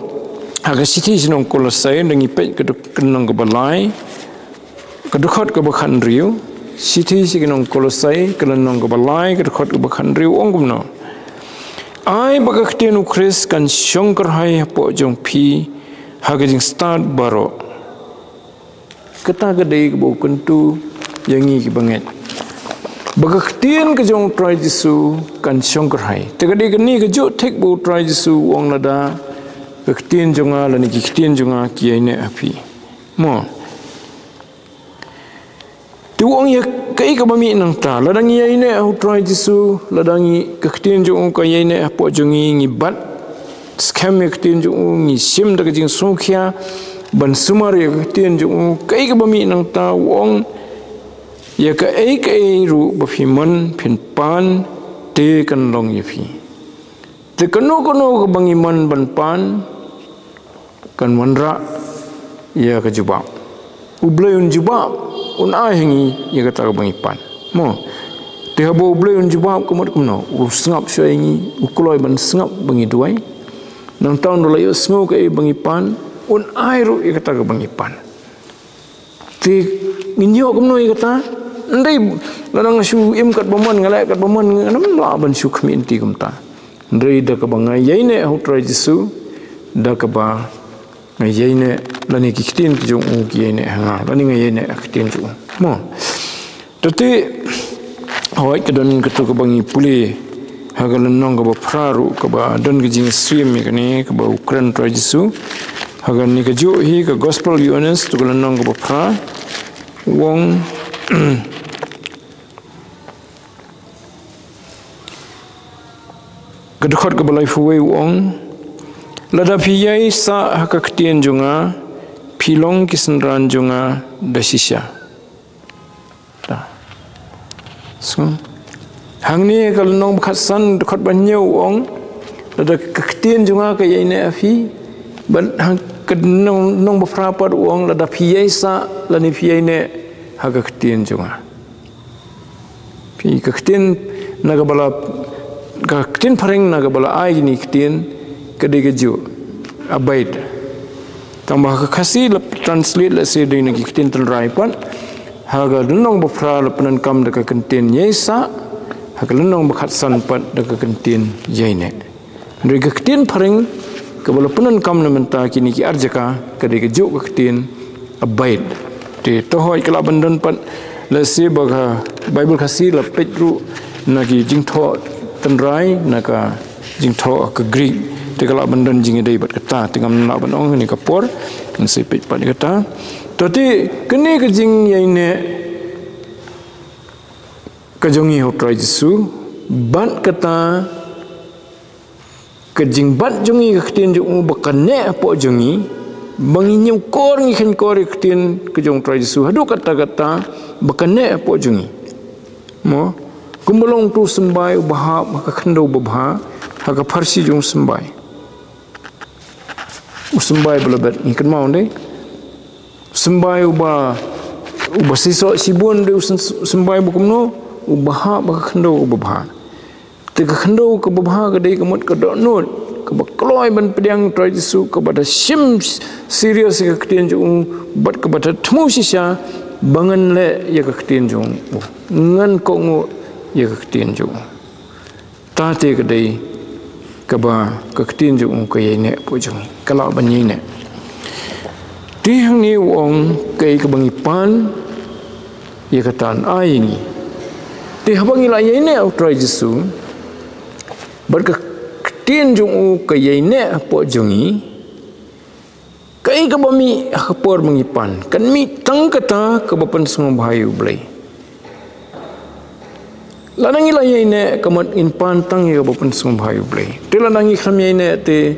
ha ka shithi sha ki nong Kolosai, da ngi peit ka dkhot, ka lynnong kaba lai, ka dkhot kaba khathynriew, shithi sha ki nong Kolosai, ka lynnong kaba lai, ka dkhot kaba khathynriew, u ong kumno? Ai ba ka ktien u Khrist kan shong kyrhai hapoh jong phi ha ka jingstad baroh. Kata ka dei kaba u kyntu ïa ngi ki bangeit, ba ka ktien ka jong u Trai Jisu kan shong kyrhai. Te ka dei kane kajuh thik ba u Trai Jisu u ong, lada ka ktien jong nga lane ki ktien jong nga ki ïaineh ha phi. Mo. Te u ong ïa kaei kaba mih nangta, lada ngi ïaineh ha u Trai Jisu, lada ngi, ka ktien jong u ka ïaineh hapoh jong ngi, ngi bat skhem ïa ka ktien jong u, ngi shim da ka jingsngewkhia ban sumar ïa ka ktien jong u, kaei kaba mih nangta, u ong, ïa kaei kaei ruh ba phi mon phin pan, te kan long ïa phi. Te kano kano kaba ngi mon ban pan, kan wanrah ïa ka jubab. U Blei un jubab, un ai ha ngi ïa kata kaba ngi pan. Mo. Te haba u Blei un jubab, ka mut kumno? U sngap shuwa ïa ngi, u kloi ban sngap ba ngi duwai. Nangta un la ïohsngew kaei ba ngi pan, un ai ruh ïa kata kaba ngi pan. Te ngin ïoh kumno ïa kata? Hynrei lada nga shu im katba mon, nga leh katba mon, ngan ym lah ban shu khmih lynti kumta. Hynrei da kaba nga ïaineh ha u Trai Jisu, da kaba nga ïaineh, lane ki ktien ki jong u ki ïaineh ha nga, lane nga ïaineh ha ka ktien jong u. Mo. Te te, hooid, ka don kato kaba ngi pule ha ka lynnong kaba phra ruh, kaba don ka jingsngewsih ïa kane, kaba u kren u Trai Jisu. Ha kane kajuh hi ka Gospel Ïoannis, to ka lynnong kaba phra, u ong, ka dkhot kaba laiphew wei, u ong, lada phi ïai sah ha ka ktien jong nga, phi long ki synran jong nga da shisha. Ta. So, hangne ka lynnong ba khatsan, dkhot ba hynñiew, u ong, lada ka ktien jong nga ka ïaineh ha phi, bad ha ka lynnong, lynnong ba phra pat, u ong, lada phi ïai sah lane phi ïaineh ha ka ktien jong nga. Phi, ka ktien na kaba la, ka ktien phareng na kaba la ai kine ki ktien ka dei kajuh, abide. Tangba ha ka Khasi la translate lehse dei na ki ktien tynrai pat. Ha ka lynnong ba phra la pyndonkam da ka kyntien ïai sah, ha ka lynnong ba khatsan pat da ka kyntien ïaineh. Hynrei ka ktien phareng kaba la pyndonkam na mynta kine ki ar jaka ka dei kajuh ka ktien abide. Te to hooid, ka lah ban don pat, lehse ba ka Baibl Khasi la peit ruh na ki jingthoh tynrai, na ka jingthoh ka Greek. Te ka lah ban don jingïadei bad kata, te ngam lah ban ong ha kane ka por, ngan sa peit pat ïa kata. To te, kane ka jingïaineh ka jong ngi ha u Trai Jisu, bad kata ka jingbat jong ngi ïa ka ktien jong u ba ka neh hapoh jong ngi, ba ngi ñiewkor ngi kheiñkor ïa ka ktien ka jong u Trai Jisu, haduh katta katta ba ka neh hapoh jong ngi. Mo, kumba long utu u symbai uba hap ha ka khyndew babha, ha ka pharshi jong u symbai. U symbai ba la bet, ngi kynmaw, ym dei? U symbai uba, uba shisha shibun, ym dei? U sym-, symbai ba kumno, uba hap ha ka khyndew kaba bha. Te ka khyndew kaba bha ka dei ka mut ka dohnud, kaba kloi ban pdiang u Trai Jisu, kaba da shim serious ïa ka ktien jong u, bad kaba da thmu shisha ba ngan leh ïa ka ktien jong u, ngan kohnguh ïa ka ktien jong u. Ta te ka dei kaba ka ktien jong u ka ïaineh hapoh jong ngi, ka lah ban ïaineh. Te hangne u ong, kaei kaba ngi pan, ïa kata yn ai ïa ngi. Te haba ngi la ïaineh ha u Trai Jisu bad ka ktien jong u ka ïaineh hapoh jong ngi, kaei kaba mih ha ka por ba ngi pan, kan mih tang kata kaba pynsngewbha ïa u Blei. Lada ngi la ïaineh, ka mut ngin pan tang ïa kaba pynsngewbha ïa u Blei. Te lada ngi khlem ïaineh te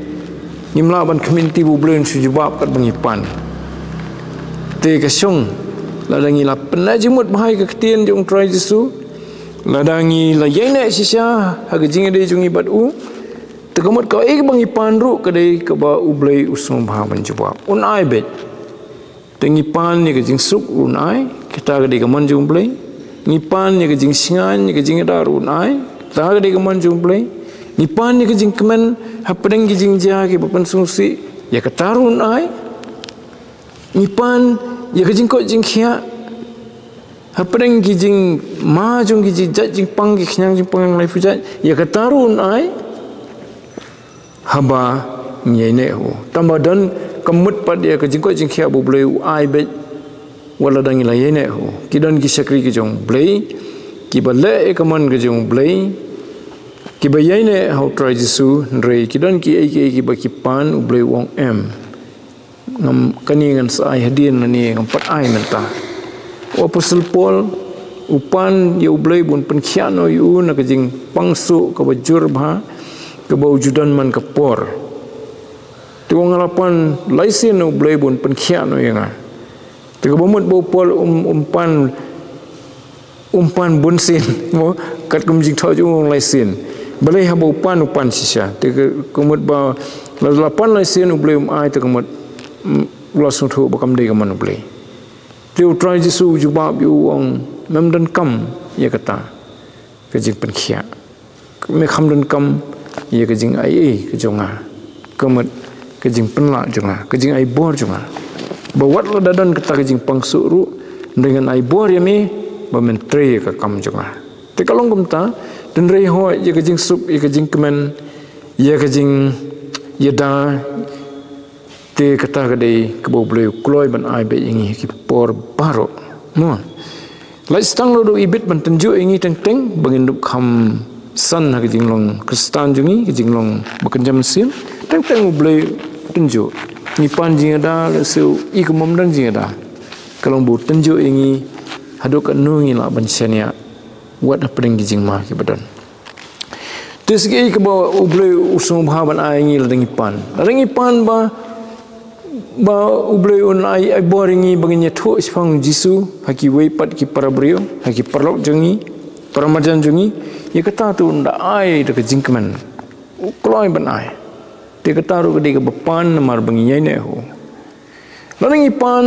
ngim lah ban khmih lynti ba u Blei un shu jubab katba ngi pan. Te ka shong, lada ngi la pynneh jingmut bha ïa ka ktien jong u Trai Jisu, lada ngi la ïaineh shisha ha ka jingïadei jong ngi bad u, te ka mut kaei kaba ngi pan ruh ka dei kaba u Blei u sngewbha ban jubab, un ai beit. Te ngi pan ïa ka jingsuk ruh un ai, kata ka dei ka mon jong u Blei. Ngi pan ïa ka jingshngaiñ, ïa ka jingïada ruh un ai, kata ka dei ka mon jong u Blei. Ngi pan ïa ka jingkmen hapdeng ki jingjia kiba pynsngewsih, ïa kata ruh un ai. Ngi pan ïa ka jingkoit jingkhiah hapdeng ki jingma jong ki jingjait jingpang, ki khñiang jingpang lai pujat, ïa kata ruh un ai. Haba ngi ïaineh ha u, tangba don ka mut pat ïa ka jingkoit jingkhiah ba u Blei u ai beit wat lada ngi la ïaineh ha u. Ki don ki shakri ki jong u Blei kiba leh ïa ka mon ka jong u Blei, kiba ïaineh ha u Trai Jisu, hynrei ki don kiei kiei kiba ki pan, u Blei u ong em. Ngam, kane ngan sa ai hadien lane ngam pat ai mynta. U Apostol Paul u pan ïa u Blei ba un pynkhiah noh ïa u na ka jingpang suk kaba jur bha kaba u ju don man ka por. Te u ong, nga la pan lai sien na u Blei ba un pynkhiah noh ïa nga. Te kaba mut ba u Paul um, um pan um pan bun sien, mo, katkum jingthoh jong u, u ong lai sien. Balei haba u pan, u pan shisha. Te ka, ka mut ba la, la pan lai sien u Blei um ai, te ka mut, mm, u la sngewthuh ba kam dei ka mon u Blei. Te u Trai Jisu u jubab ïa u, u ong, mem donkam ïa kata ka jingpynkhiah. Me kham donkam ïa ka jingaiei ka jong nga, ka mut ka jingpynlah jong nga, ka jingai bor jong nga. Ba wat lada don kata ka jingpang suk ruh, hynrei ngan ai bor ïa me ba men trei ïa ka kam jong nga. Te ka long kumta, hynrei hooid ïa ka jingsuk, ïa ka jingkmen, ïa ka jingïada, te kata ka dei kaba u Blei u kloi ban ai beit ïa ngi ha ki por baroh. Mo. Lait tang naduh ibit ban tynjuh ïa ngi teng teng ba ngin dup kham san ha ka jinglong Khristan jong ngi, ka jinglong ba kynja mynsiem. Teng teng u Blei u tynjuh. Ngi pan jingïada, lehse u i kum ym don jingïada. Ka long ba u tynjuh ïa ngi haduh katno ngi lah ban shaniah wat hapdeng ki jingma kiba don. Te sa kaei kaba u Blei u sngewbha ban ai ïa ngi lada ngi pan. Lada ngi pan ba, ba u Blei un ai, ai bor ïa ngi ba ngin ïathuh shaphang u Jisu ha kiwei pat ki para briew, ha ki paralok jong ngi, para marjan jong ngi, ïa kata te un da ai da ka jingkmen. U kloi ban ai. Te kata ruh ka dei kaba pan namar ba ngi ïaineh ha u. Lada ngi pan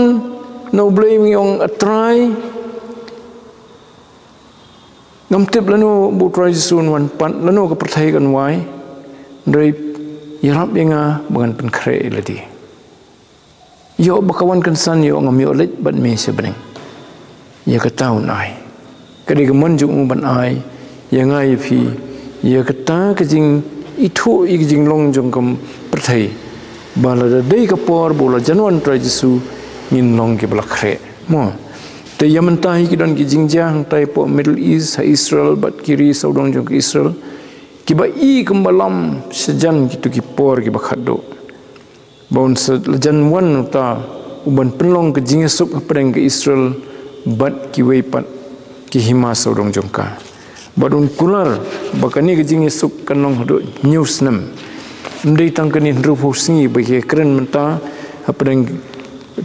na u Blei ngi ong, A Trai, ngam tip lano ba u Trai Jisu un wan pat, lano ka pyrthei kan wai, hynrei ïarap ïa nga ba ngan pynkhreh ïa lade. Ïoh ba ka wan kynsan, ïoh ngam ïoh leit bad me sha bneng. Ïa kata un ai. Ka dei ka mon jong u ban ai ïa nga ïa phi ïa kata ka jingithuh ïa ka jinglong jong ka pyrthei. Ba lada dei ka por ba u la jan wan u Trai Jisu, ngin long kiba la khreh. Mo. Te ïa mynta hi ki don ki jingjia hangtai hapoh Middle East, ha Israel bad ki ri sawdong jong ka Israel, kiba i kumba lam shajan kito ki por kiba khatduh. Ba un sa la jan wan uta u ban pynlong ka jingïasuk hapdeng ka Israel bad kiwei pat ki hima sawdong jong ka. Bad un kular ba kane ka jingïasuk kan long haduh hynñiew snem. Ym dei tang kane hynriewphew sngi ba ki kren mynta hapdeng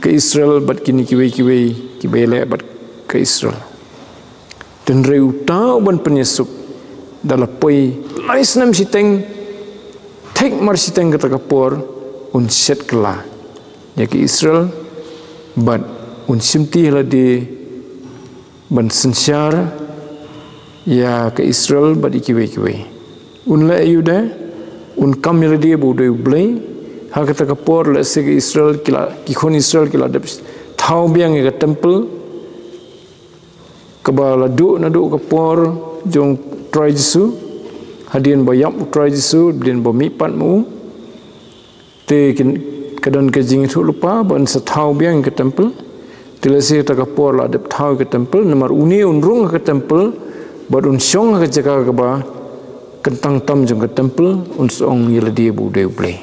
ka Israel bad kine kiwei kiwei kiba ïaleh bad ka Israel. Hynrei uta u ban pynïasuk da la poi lai snem shiteng, thik mar shiteng kata ka por, un shet kylla ïa ka Israel bad un shimti ïa lade ban synshar ïa ka Israel bad ïa kiwei kiwei. Un leh aïu de, un kam ïa lade ba u dei u Blei. Ha kata ka por lehse ka Israel ki la, ki khun Israel ki la dep thaw biang ïa ka temple kaba la duh naduh ka por jong u Trai Jisu, hadien ba ïap u Trai Jisu, hadien ba mihpat ma u. Te kin, Ka don ka jingïathuhlypa ban sa thaw biang ka temple. Te lehse kata ka por la dep thaw ka temple, namar une un rung ha ka temple bad un shong ha ka jaka kaba kyntang tam jong ka temple, un sa ong ïa lade ba u dei U Blei.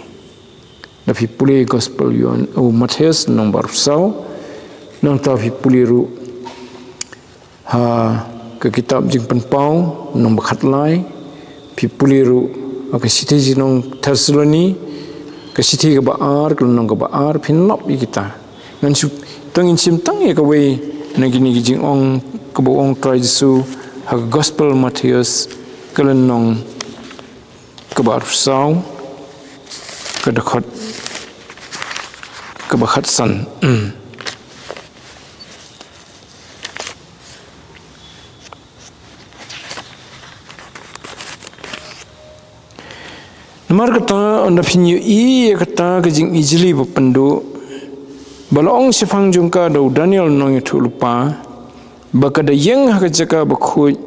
Lada phi pule Gospel Ïoann, u Mathaios lynnong ba arphew saw, nangta phi pule ruh ha ka kitab Jingpynpaw lynnong ba khatlai, phi pule ruh ha ka shithi sha ki nong Thessaloni, ka shithi kaba ar, ka lynnong kaba ar, phin lap ïa kita. Ngan shu, to ngin shim tang ïa kawei na kine ki jingong kaba ong Trai Jisu ha ka Gospel Mathaios, ka lynnong kaba arphew saw, ka dkhot kaba khatsan. Mm. Namar kata, ynda phin ïohi ïa kata ka jingijli ba pynduh ba la ong shaphang jong ka da u Daniel u nongïathuhlypa, ba ka da ïeng ha ka jaka bakhuid,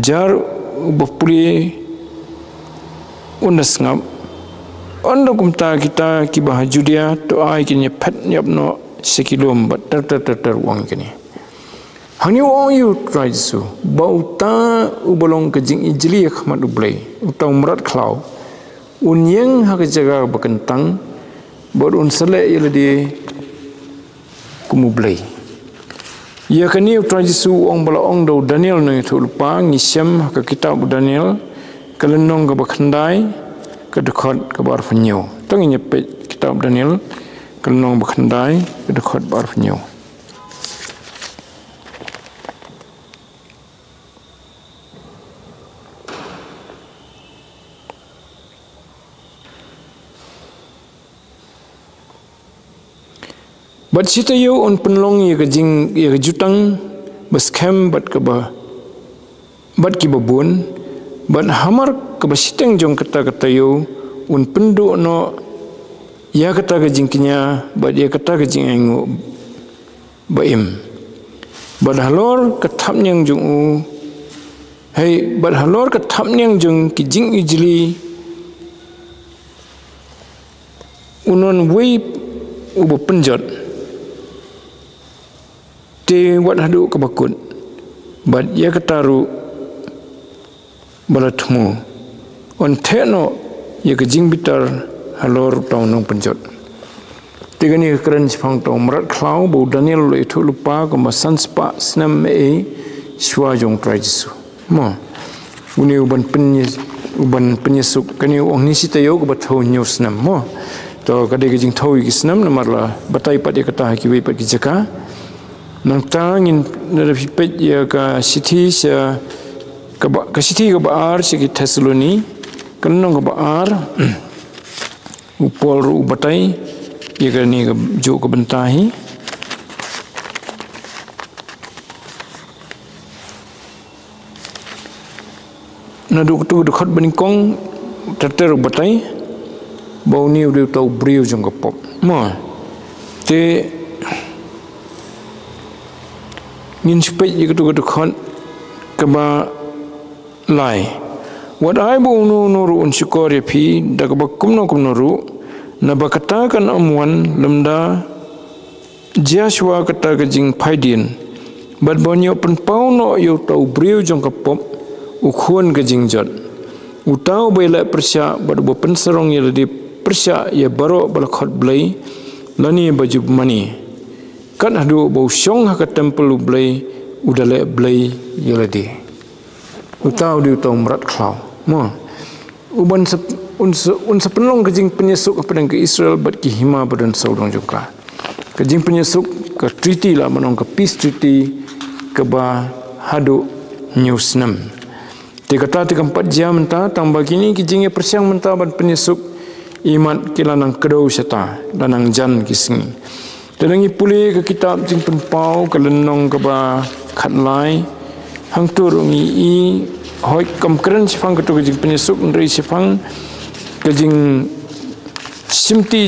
jar uba pule un da sngap. Ynda kumta kita kiba ha Judia, to ai kin ïaphet ïap noh sha ki lum bad ter ter ter ter, u ong ïa kine. Hangne u ong ïa u Trai Jisu ba uta uba long ka jingijli ha khmat U Blei, uta u mrad khlaw, un ïeng ha ka jaka ba kyntang bad un sa leh ïa lade kum U Blei. Ïa kane u Trai Jisu u ong ba la ong da u Daniel u nongïathuhlypa, ngi shem ha ka kitab u Daniel, ka lynnong kaba khyndai, ka dkhot kaba arphew hynñiew. To ngin ïa peit kitab Daniel, ka lynnong ba khyndai, ka dkhot ba arphew hynñiew. Bad shi taïew un pynlong ïa ka jing, ïa ka jutang ba skhem bad kaba, bad kiba bun, bad hamar kaba shiteng jong kata ka taïew un pynduh noh ïa kata ka jingkñia bad ïa kata ka jingainguh ba im. Bad halor ka thapniang jong u, hei, bad halor ka thapniang jong ki jingijli, un wan uwei uba pynjot, te wat haduh kaba kut, bad ïa kata ruh ba la thmu, un theh noh ïa ka jingbitar halor uta u nongpynjot. Te kane ka kren shaphang uta u mrad khlaw ba u Daniel u la ïathuhlypa kumba san spah snem ei shuwa jong u Trai Jisu. Mo. Une u ban pynïa, u ban pynïasuk, kane u ong hynne shi taïew kaba thew hynñiew snem. Mo. To ka dei ka jingthew ïa ki snem namar la batai pat ïa kata ha kiwei pat ki jaka. Nangta ngin, lada phi peit ïa ka shithi sha, kaba, ka shithi kaba ar sha ki Thessaloni, ka lynnong kaba ar, u Paul ruh u batai ïa kane kajuh ka bynta hi. Naduh kato ka dkhot ba nyngkong, ter ter u batai ba une u dei uta u briew jong ka pop. Mo. Te ngin shu peit ïa kato ka dkhot kaba lai. Wat ai ba uno uno ruh un shukor ïa phi da kaba kumno kumno ruh, naba kata kan ym wan lymda jia shuwa kata ka jingphaidien. Bad ban ïoh pynpaw noh ïa uta u briew jong ka pop, u khun ka jingjot, uta uba ïaleh pyrshah bad uba pynsarong ïa lade pyrshah ïa baroh ba la khot Blei lane ba ju bymani, kat haduh ba u shong ha ka temple U Blei, u da leh blei ïa lade. Uta u dei uta u mrad khlaw. Mo. U ban sa, un sa, un sa pynlong ka jingpynïasuk hapdeng ka Israel bad ki hima ba don sawdong jong ka. Ka jingpynïasuk, ka treaty la, mynta ka peace treaty kaba haduh hynñiew snem. Te kata te kam pat jia mynta, tang ba kine ki jingïapyrshang mynta ban pynïasuk, imat ki la nang kdew shata, la nang jan ki sngi. Te lada ngi pule ka kitab Jingpynpaw, ka lynnong kaba khatlai, hangto ruh ngi i, hooid kam kren shaphang kato ka jingpynïasuk, hynrei shaphang ka jingshimti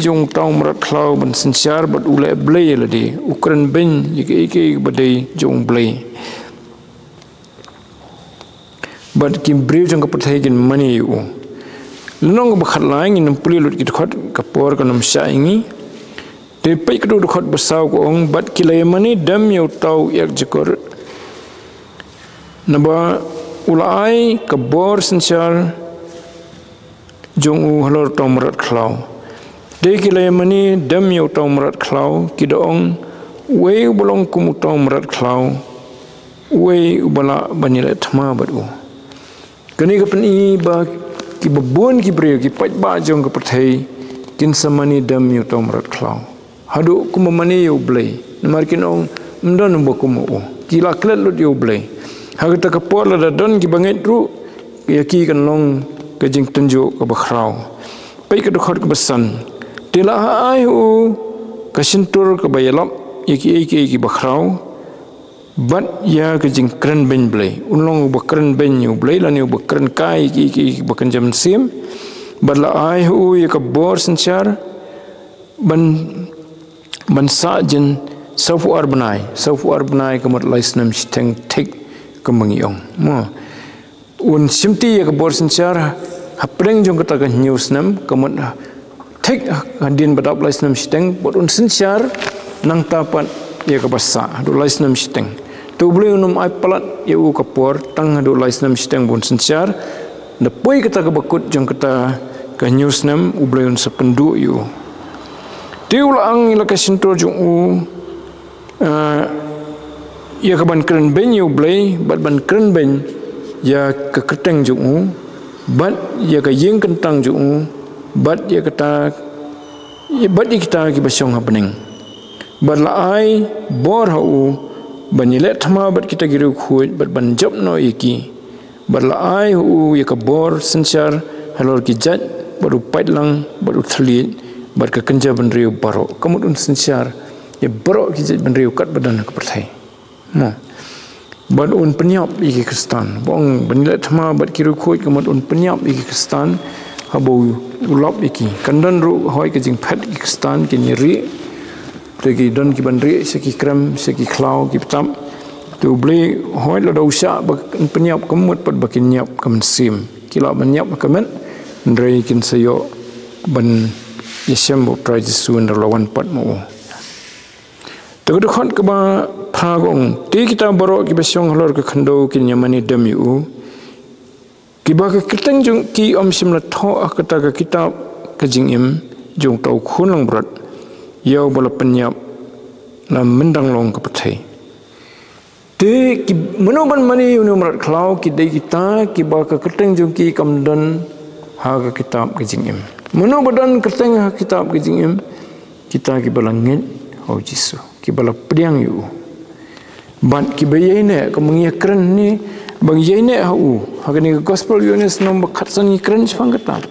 jong uta u mrad khlaw ban synshar bad u leh blei ïa lade, u kren beiñ ïa kaei kaei ba dei jong u Blei. Bad ki briew jong ka pyrthei kin mane ïa u. Lynnong kaba khatlai, ngin ym pule lut ki dkhot, ka por kan ym shah ïa ngi. Te peit ka dkhot ba saw ka ong, bad ki la ïamane dem ïa uta u ïakjakor. Naba u la ai ka bor synshar jong u halor uta u mrad khlaw. Te ki la ïamane dem ïa uta u mrad khlaw, ki da ong, uei uba long kum uta u mrad khlaw, uei uba lah ban ïaleh thma bad u. Kane ka pyni ba kiba bun ki briew, ki paidbah jong ka pyrthei, kin sa mane dem ïa uta u mrad khlaw. Haduh kumba mane ïa U Blei. Namar kin ong, ym don uba kum u. Ki la klet lut ïa U Blei. Ha kata ka por lada don kiba ngeit ruh, ïa ki kan long ka jingtynjuh kaba khraw. Peit ka dkhot kaba san. Te la ai ha u ka shyntur kaba ïalap ïa kiei kiei kiba khraw, bad ïa ka jingkren beiñ Blei. Un long uba kren beiñ ïa U Blei, lane uba kren kai ïa kiei kiei kiba kynja mynsiem. Bad la ai ha u ïa ka bor synshar, ban, ban sah jin sawphew ar bnai, sawphew ar bnai ka mut lai snem shiteng thik kumba ngi ong. Mo. Un shimti ïa ka bor synshar hapdeng jong kata ka hynñiew snem, ka mut thik hadien ba dap lai snem shiteng, bad un synshar nangta pat ïa kaba sah haduh lai snem shiteng. Te U Blei un ym ai palat ïa u ka por tang haduh lai snem shiteng ba un synshar. Da poi kata kaba kut jong kata ka hynñiew snem, U Blei un sa pynduh ïa u. Te u la ang ïa la ka shyntur jong u, ah, ïa ka ban kren beiñ ïa U Blei, bad ban kren beiñ ïa ka kyrteng jong u, bad ïa ka ïing kyntang jong u, bad ïa kata, bad ïa kita kiba shong ha bneng. Bad la ai bor ha u ban ïaleh thma bad kita ki riewkhuid, bad ban jop noh ïa ki. Bad la ai ha u ïa ka bor synshar halor ki jait, bad u paidlang, bad u thylliej, bad ka kynja bynriew baroh. Ka mut un synshar ïa baroh ki jait bynriew katba don ha ka pyrthei. Mo. Bad un pynïap ïa ki Khristan. Ba ong ban ïaleh thma bad ki riewkhuid, ka mut un pynïap ïa ki Khristan haba u lap ïa ki. Kan don ruh hooid ka jingphet ïa ki Khristan, kin ïa rieh. Te ki don kiban rieh sha ki krem, sha ki khlaw, ki btap. Te U Blei hooid lada u shah ban pynïap, ka mut pat ba kin ïap ka mynsiem. Ki lah ban ïap ka met, hynrei kin sa ïoh ban ïashem bad U Trai Jisu hynda u la wan pat ma u. Te ka dkhot kaba phra ka ong, te kita baroh kiba shong halor ka khyndew kin ïamane dem ïa u, kiba ka kyrteng jong ki ym shym la thoh ha kata ka kitab ka jingim jong uta u Khun langbrot, ïa uba la pynïap la myndang long ka pyrthei. Te ki, mano ban mane ïa une u mrad khlaw, ki dei kita kiba ka kyrteng jong ki kam don ha ka kitab ka jingim. Mano ba don kyrteng ha ka kitab ka jingim? Kita kiba la ngeit ha U Jisu, kiba la pdiang ïa u. Bad kiba ïaineh, ka mynta kren ne, ba ngi ïaineh ha u. Ha kane ka gospel Ïoannis lynnong ba khatsan ngi kren shaphang kata.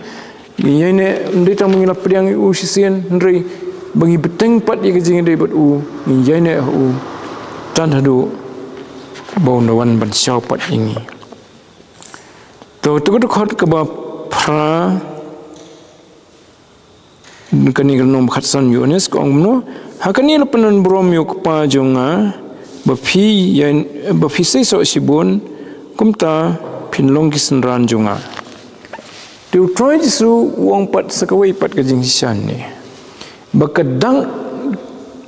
Ngi ïaineh, ym dei tang ba ngi la pdiang ïa u shisien, hynrei ba ngi bteng pat ïa ka jingïadei bad u, ngi ïaineh ha u. Tad haduh ba un da wan ban shaw pat ïa ngi. To, to ka dkhot kaba phra, kane ka lynnong ba khatsan Ïoannis ka ong kumno, ha kane la pyndon burom ïa u Kpa jong nga, ba phi ïa, ba phi seisoh shibun, kumta phin long ki synran jong nga. Te U Trai Jisu u ong pat sa kawei pat ka jingshisha ne. Ba ka dak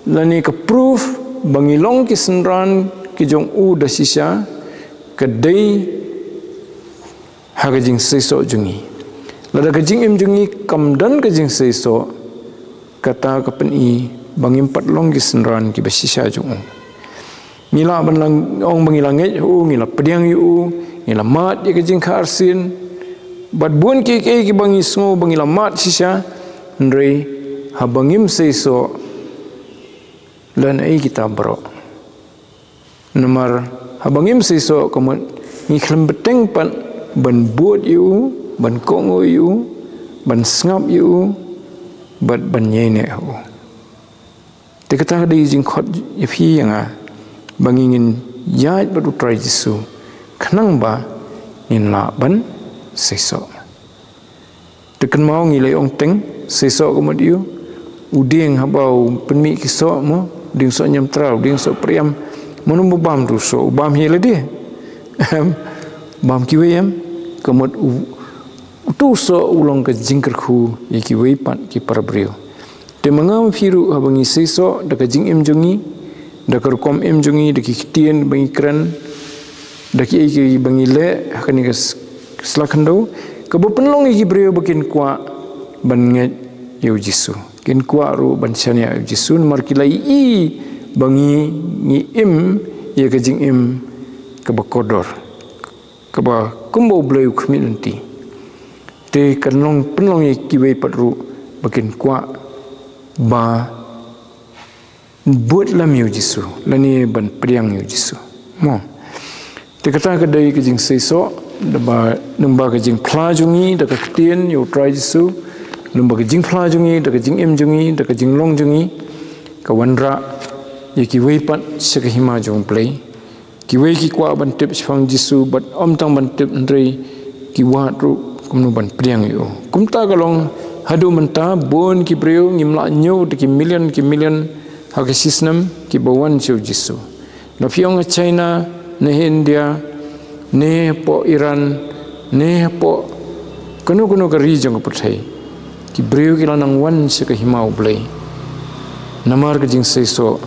lane ka proof ba ngi long ki synran ki jong u da shisha, ka dei ha ka jingseisoh jong ngi. Lada ka jingim jong ngi kam don ka jingseisoh, kata ka pyni ba ngim pat long ki synran kiba shisha jong u. Ngi lah ban la ong ba ngi la ngeit ha u, ngi la pdiang ïa u, ngi la mad ïa ka jingkha arsien. Bad bun kiei kiei kiba ngi sngew ba ngi la mad shisha, hynrei haba ngim seisoh, lehnoh kita baroh. Namar haba ngim seisoh ka mut ngi khlem bteng pat ban bud ïa u, ban kohnguh ïa u, ban sngap ïa u, bad ban ïaineh ha u. Te kata ka dei jingkhot ïa phi ïa nga, ba ngi ngin ïaid bad U Trai Jisu, khnang ba ngin lah ban seisoh. Te kynmaw ngi la ong teng, seisoh ka mut ïa u, u dieng haba u pynmih ki soh mo, u dieng soh ñiamtra, u dieng soh pyrïam, mano ba bam tu soh, u bam hi lade. Em, bam kiwei em, ka mut u, Uto u soh u long ka jingkyrkhu ïa kiwei pat ki para briew. Te ma nga ma phi ruh haba ngi seisoh da ka jingim jong ngi, da ka rukom im jong ngi, da ki ktien ba ngi kren, da kiei kiei ba ngi leh ha kane ka s-, sla khyndew, kaba pynlong ïa ki briew ba kin kwah ban ngeit ïa u Jisu. Kin kwah ruh ban shaniah ïa u Jisu namar ki la ïohi ba ngi, ngi im ïa ka jingim kaba kordor, kaba kumba U Blei u khmih lynti. Te kan long pynlong ïa kiwei pat ruh ba kin kwah ban bud lem ïa u Jisu lane ban pdiang ïa u Jisu. Mo. Te kata ka dei ka jingseisoh, da ba, lyngba ka jingphla jong ngi da ka ktien ïa u Trai Jisu, lyngba ka jingphla jong ngi da ka jingim jong ngi, da ka jinglong jong ngi, ka wanrah ïa kiwei pat sha ka hima jong U Blei. Kiwei ki kwah ban tip shaphang Jisu, bad ym tang ban tip hynrei ki wad ruh kumno ban pdiang ïa u. Kumta ka long haduh mynta, bun ki briew, ngim lah ñiew da ki million ki million ha ka shi snem, kiba wan sha u Jisu. La phi ong ha China, ne ha India, ne hapoh Iran, ne hapoh kano kano ka ri jong ka pyrthei, ki briew ki la nang wan sha ka hima U Blei namar ka jingseisoh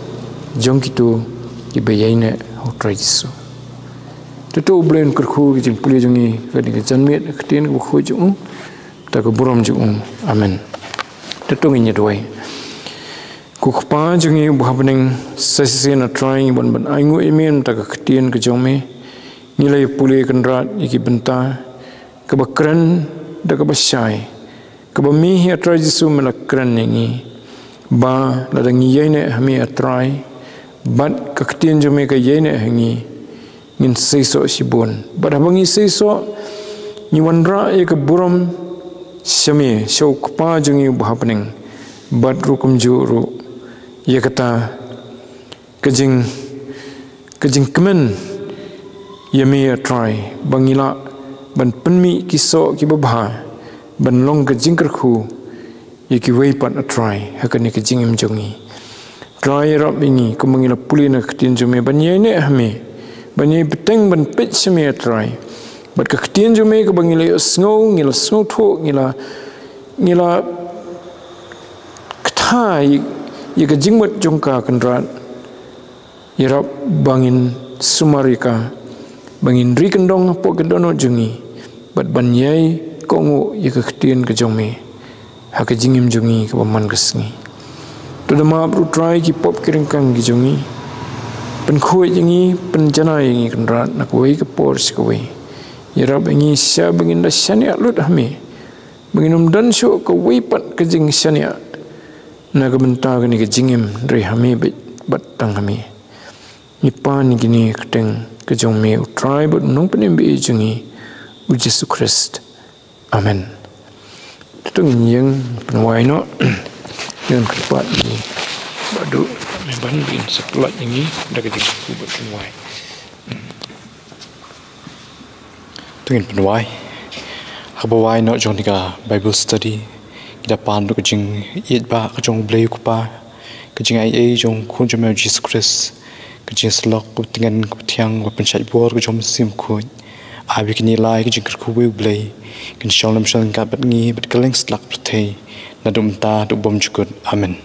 jong kito kiba ïaineh ha u Trai Jisu. Te to U Blei un kyrkhu ka jingpule jong ngi ha kane ka janmiet, ka ktien kaba khuid jong u, da ka burom jong u. Amen. Te to ngin ïa duwai. Ko Kpa jong ngi uba ha bneng, sa shisien A Trai ngi wan ban ainguh ïa me mynta ka ktien ka jong me. Ngi la ïa pule Kynrad ïa ki bynta kaba kren da kaba shai, kaba me hi A Trai Jisu me la kren ïa ngi, ba lada ngi ïaineh ha me A Trai, bad ka ktien jong me ka ïaineh ha ngi, ngin seisoh shibun. Bad haba ngi seisoh, ngi wanrah ïa ka burom sha me, sha u Kpa jong ngi uba ha bneng. Bad ruh kumjuh ruh ïa kata ka jing, ka jingkmen ïa me A Trai, ba ngi lah ban pynmih ki soh kiba bha, ban long ka jingkyrkhu ïa kiwei pat A Trai ha kane ka jingim jong ngi. Trai, ïarap ïa ngi kumba ngi la pule na ka ktien jong me, ban ïaineh ha me, ban ïai bteng ban peit sha me A Trai. Bad ka ktien jong me kaba ngi la ïohsngew, ngi la sngewthuh, ngi la, ngi la kta ïa, ïa ka jingmut jong ka, Kynrad. Ïarap ba ngin sumar ïa ka, ba ngin ri kyndong hapoh ka dohnud jong ngi, bad ban ïai kohnguh ïa ka ktien ka jong me ha ka jingim jong ngi kaba man ka sngi. To da map ruh Trai ki pop ki ryngkang ki jong ngi. Pynkhuid ïa ngi, pynjanai ïa ngi Kynrad na kawei ka por sha kawei. Ïarap ïa ngi shisha ba ngin da shaniah lut ha me, ba ngin ym don shuh kawei pat ka jingshaniah na ka bynta kane ka jingim, hynrei ha me beit bad tang ha me. Ngi pan ïa kine ha ka kyrteng ka jong me U Trai bad U Nongpynim ba ïeit jong ngi, U Jisu Khrist. Amen. To ngin ïeng pynwai noh. Ngin kyrpad ïa u Bah Duh, me ban, ba un sa pynlait ïa ngi da ka jingkyrkhu bad pynwai. To ngin pynwai. Haba wai noh jong kane ka Bible study, ngi da pan ruh ka jingïeit ba ka jong U Blei U Kpa, ka jingaiei jong U Khun jong me U Jisu Khrist, ka jingïasyllok kaba tngen kaba thiang, ba pynshait bor ka jong U Mynsiem Bakhuid. Ai ba kine lai ka jingkyrkhu U Blei kin shong lem shong ryngkat bad ngi bad kylleng satlak pyrthei, naduh mynta haduh bymjukut. Amen.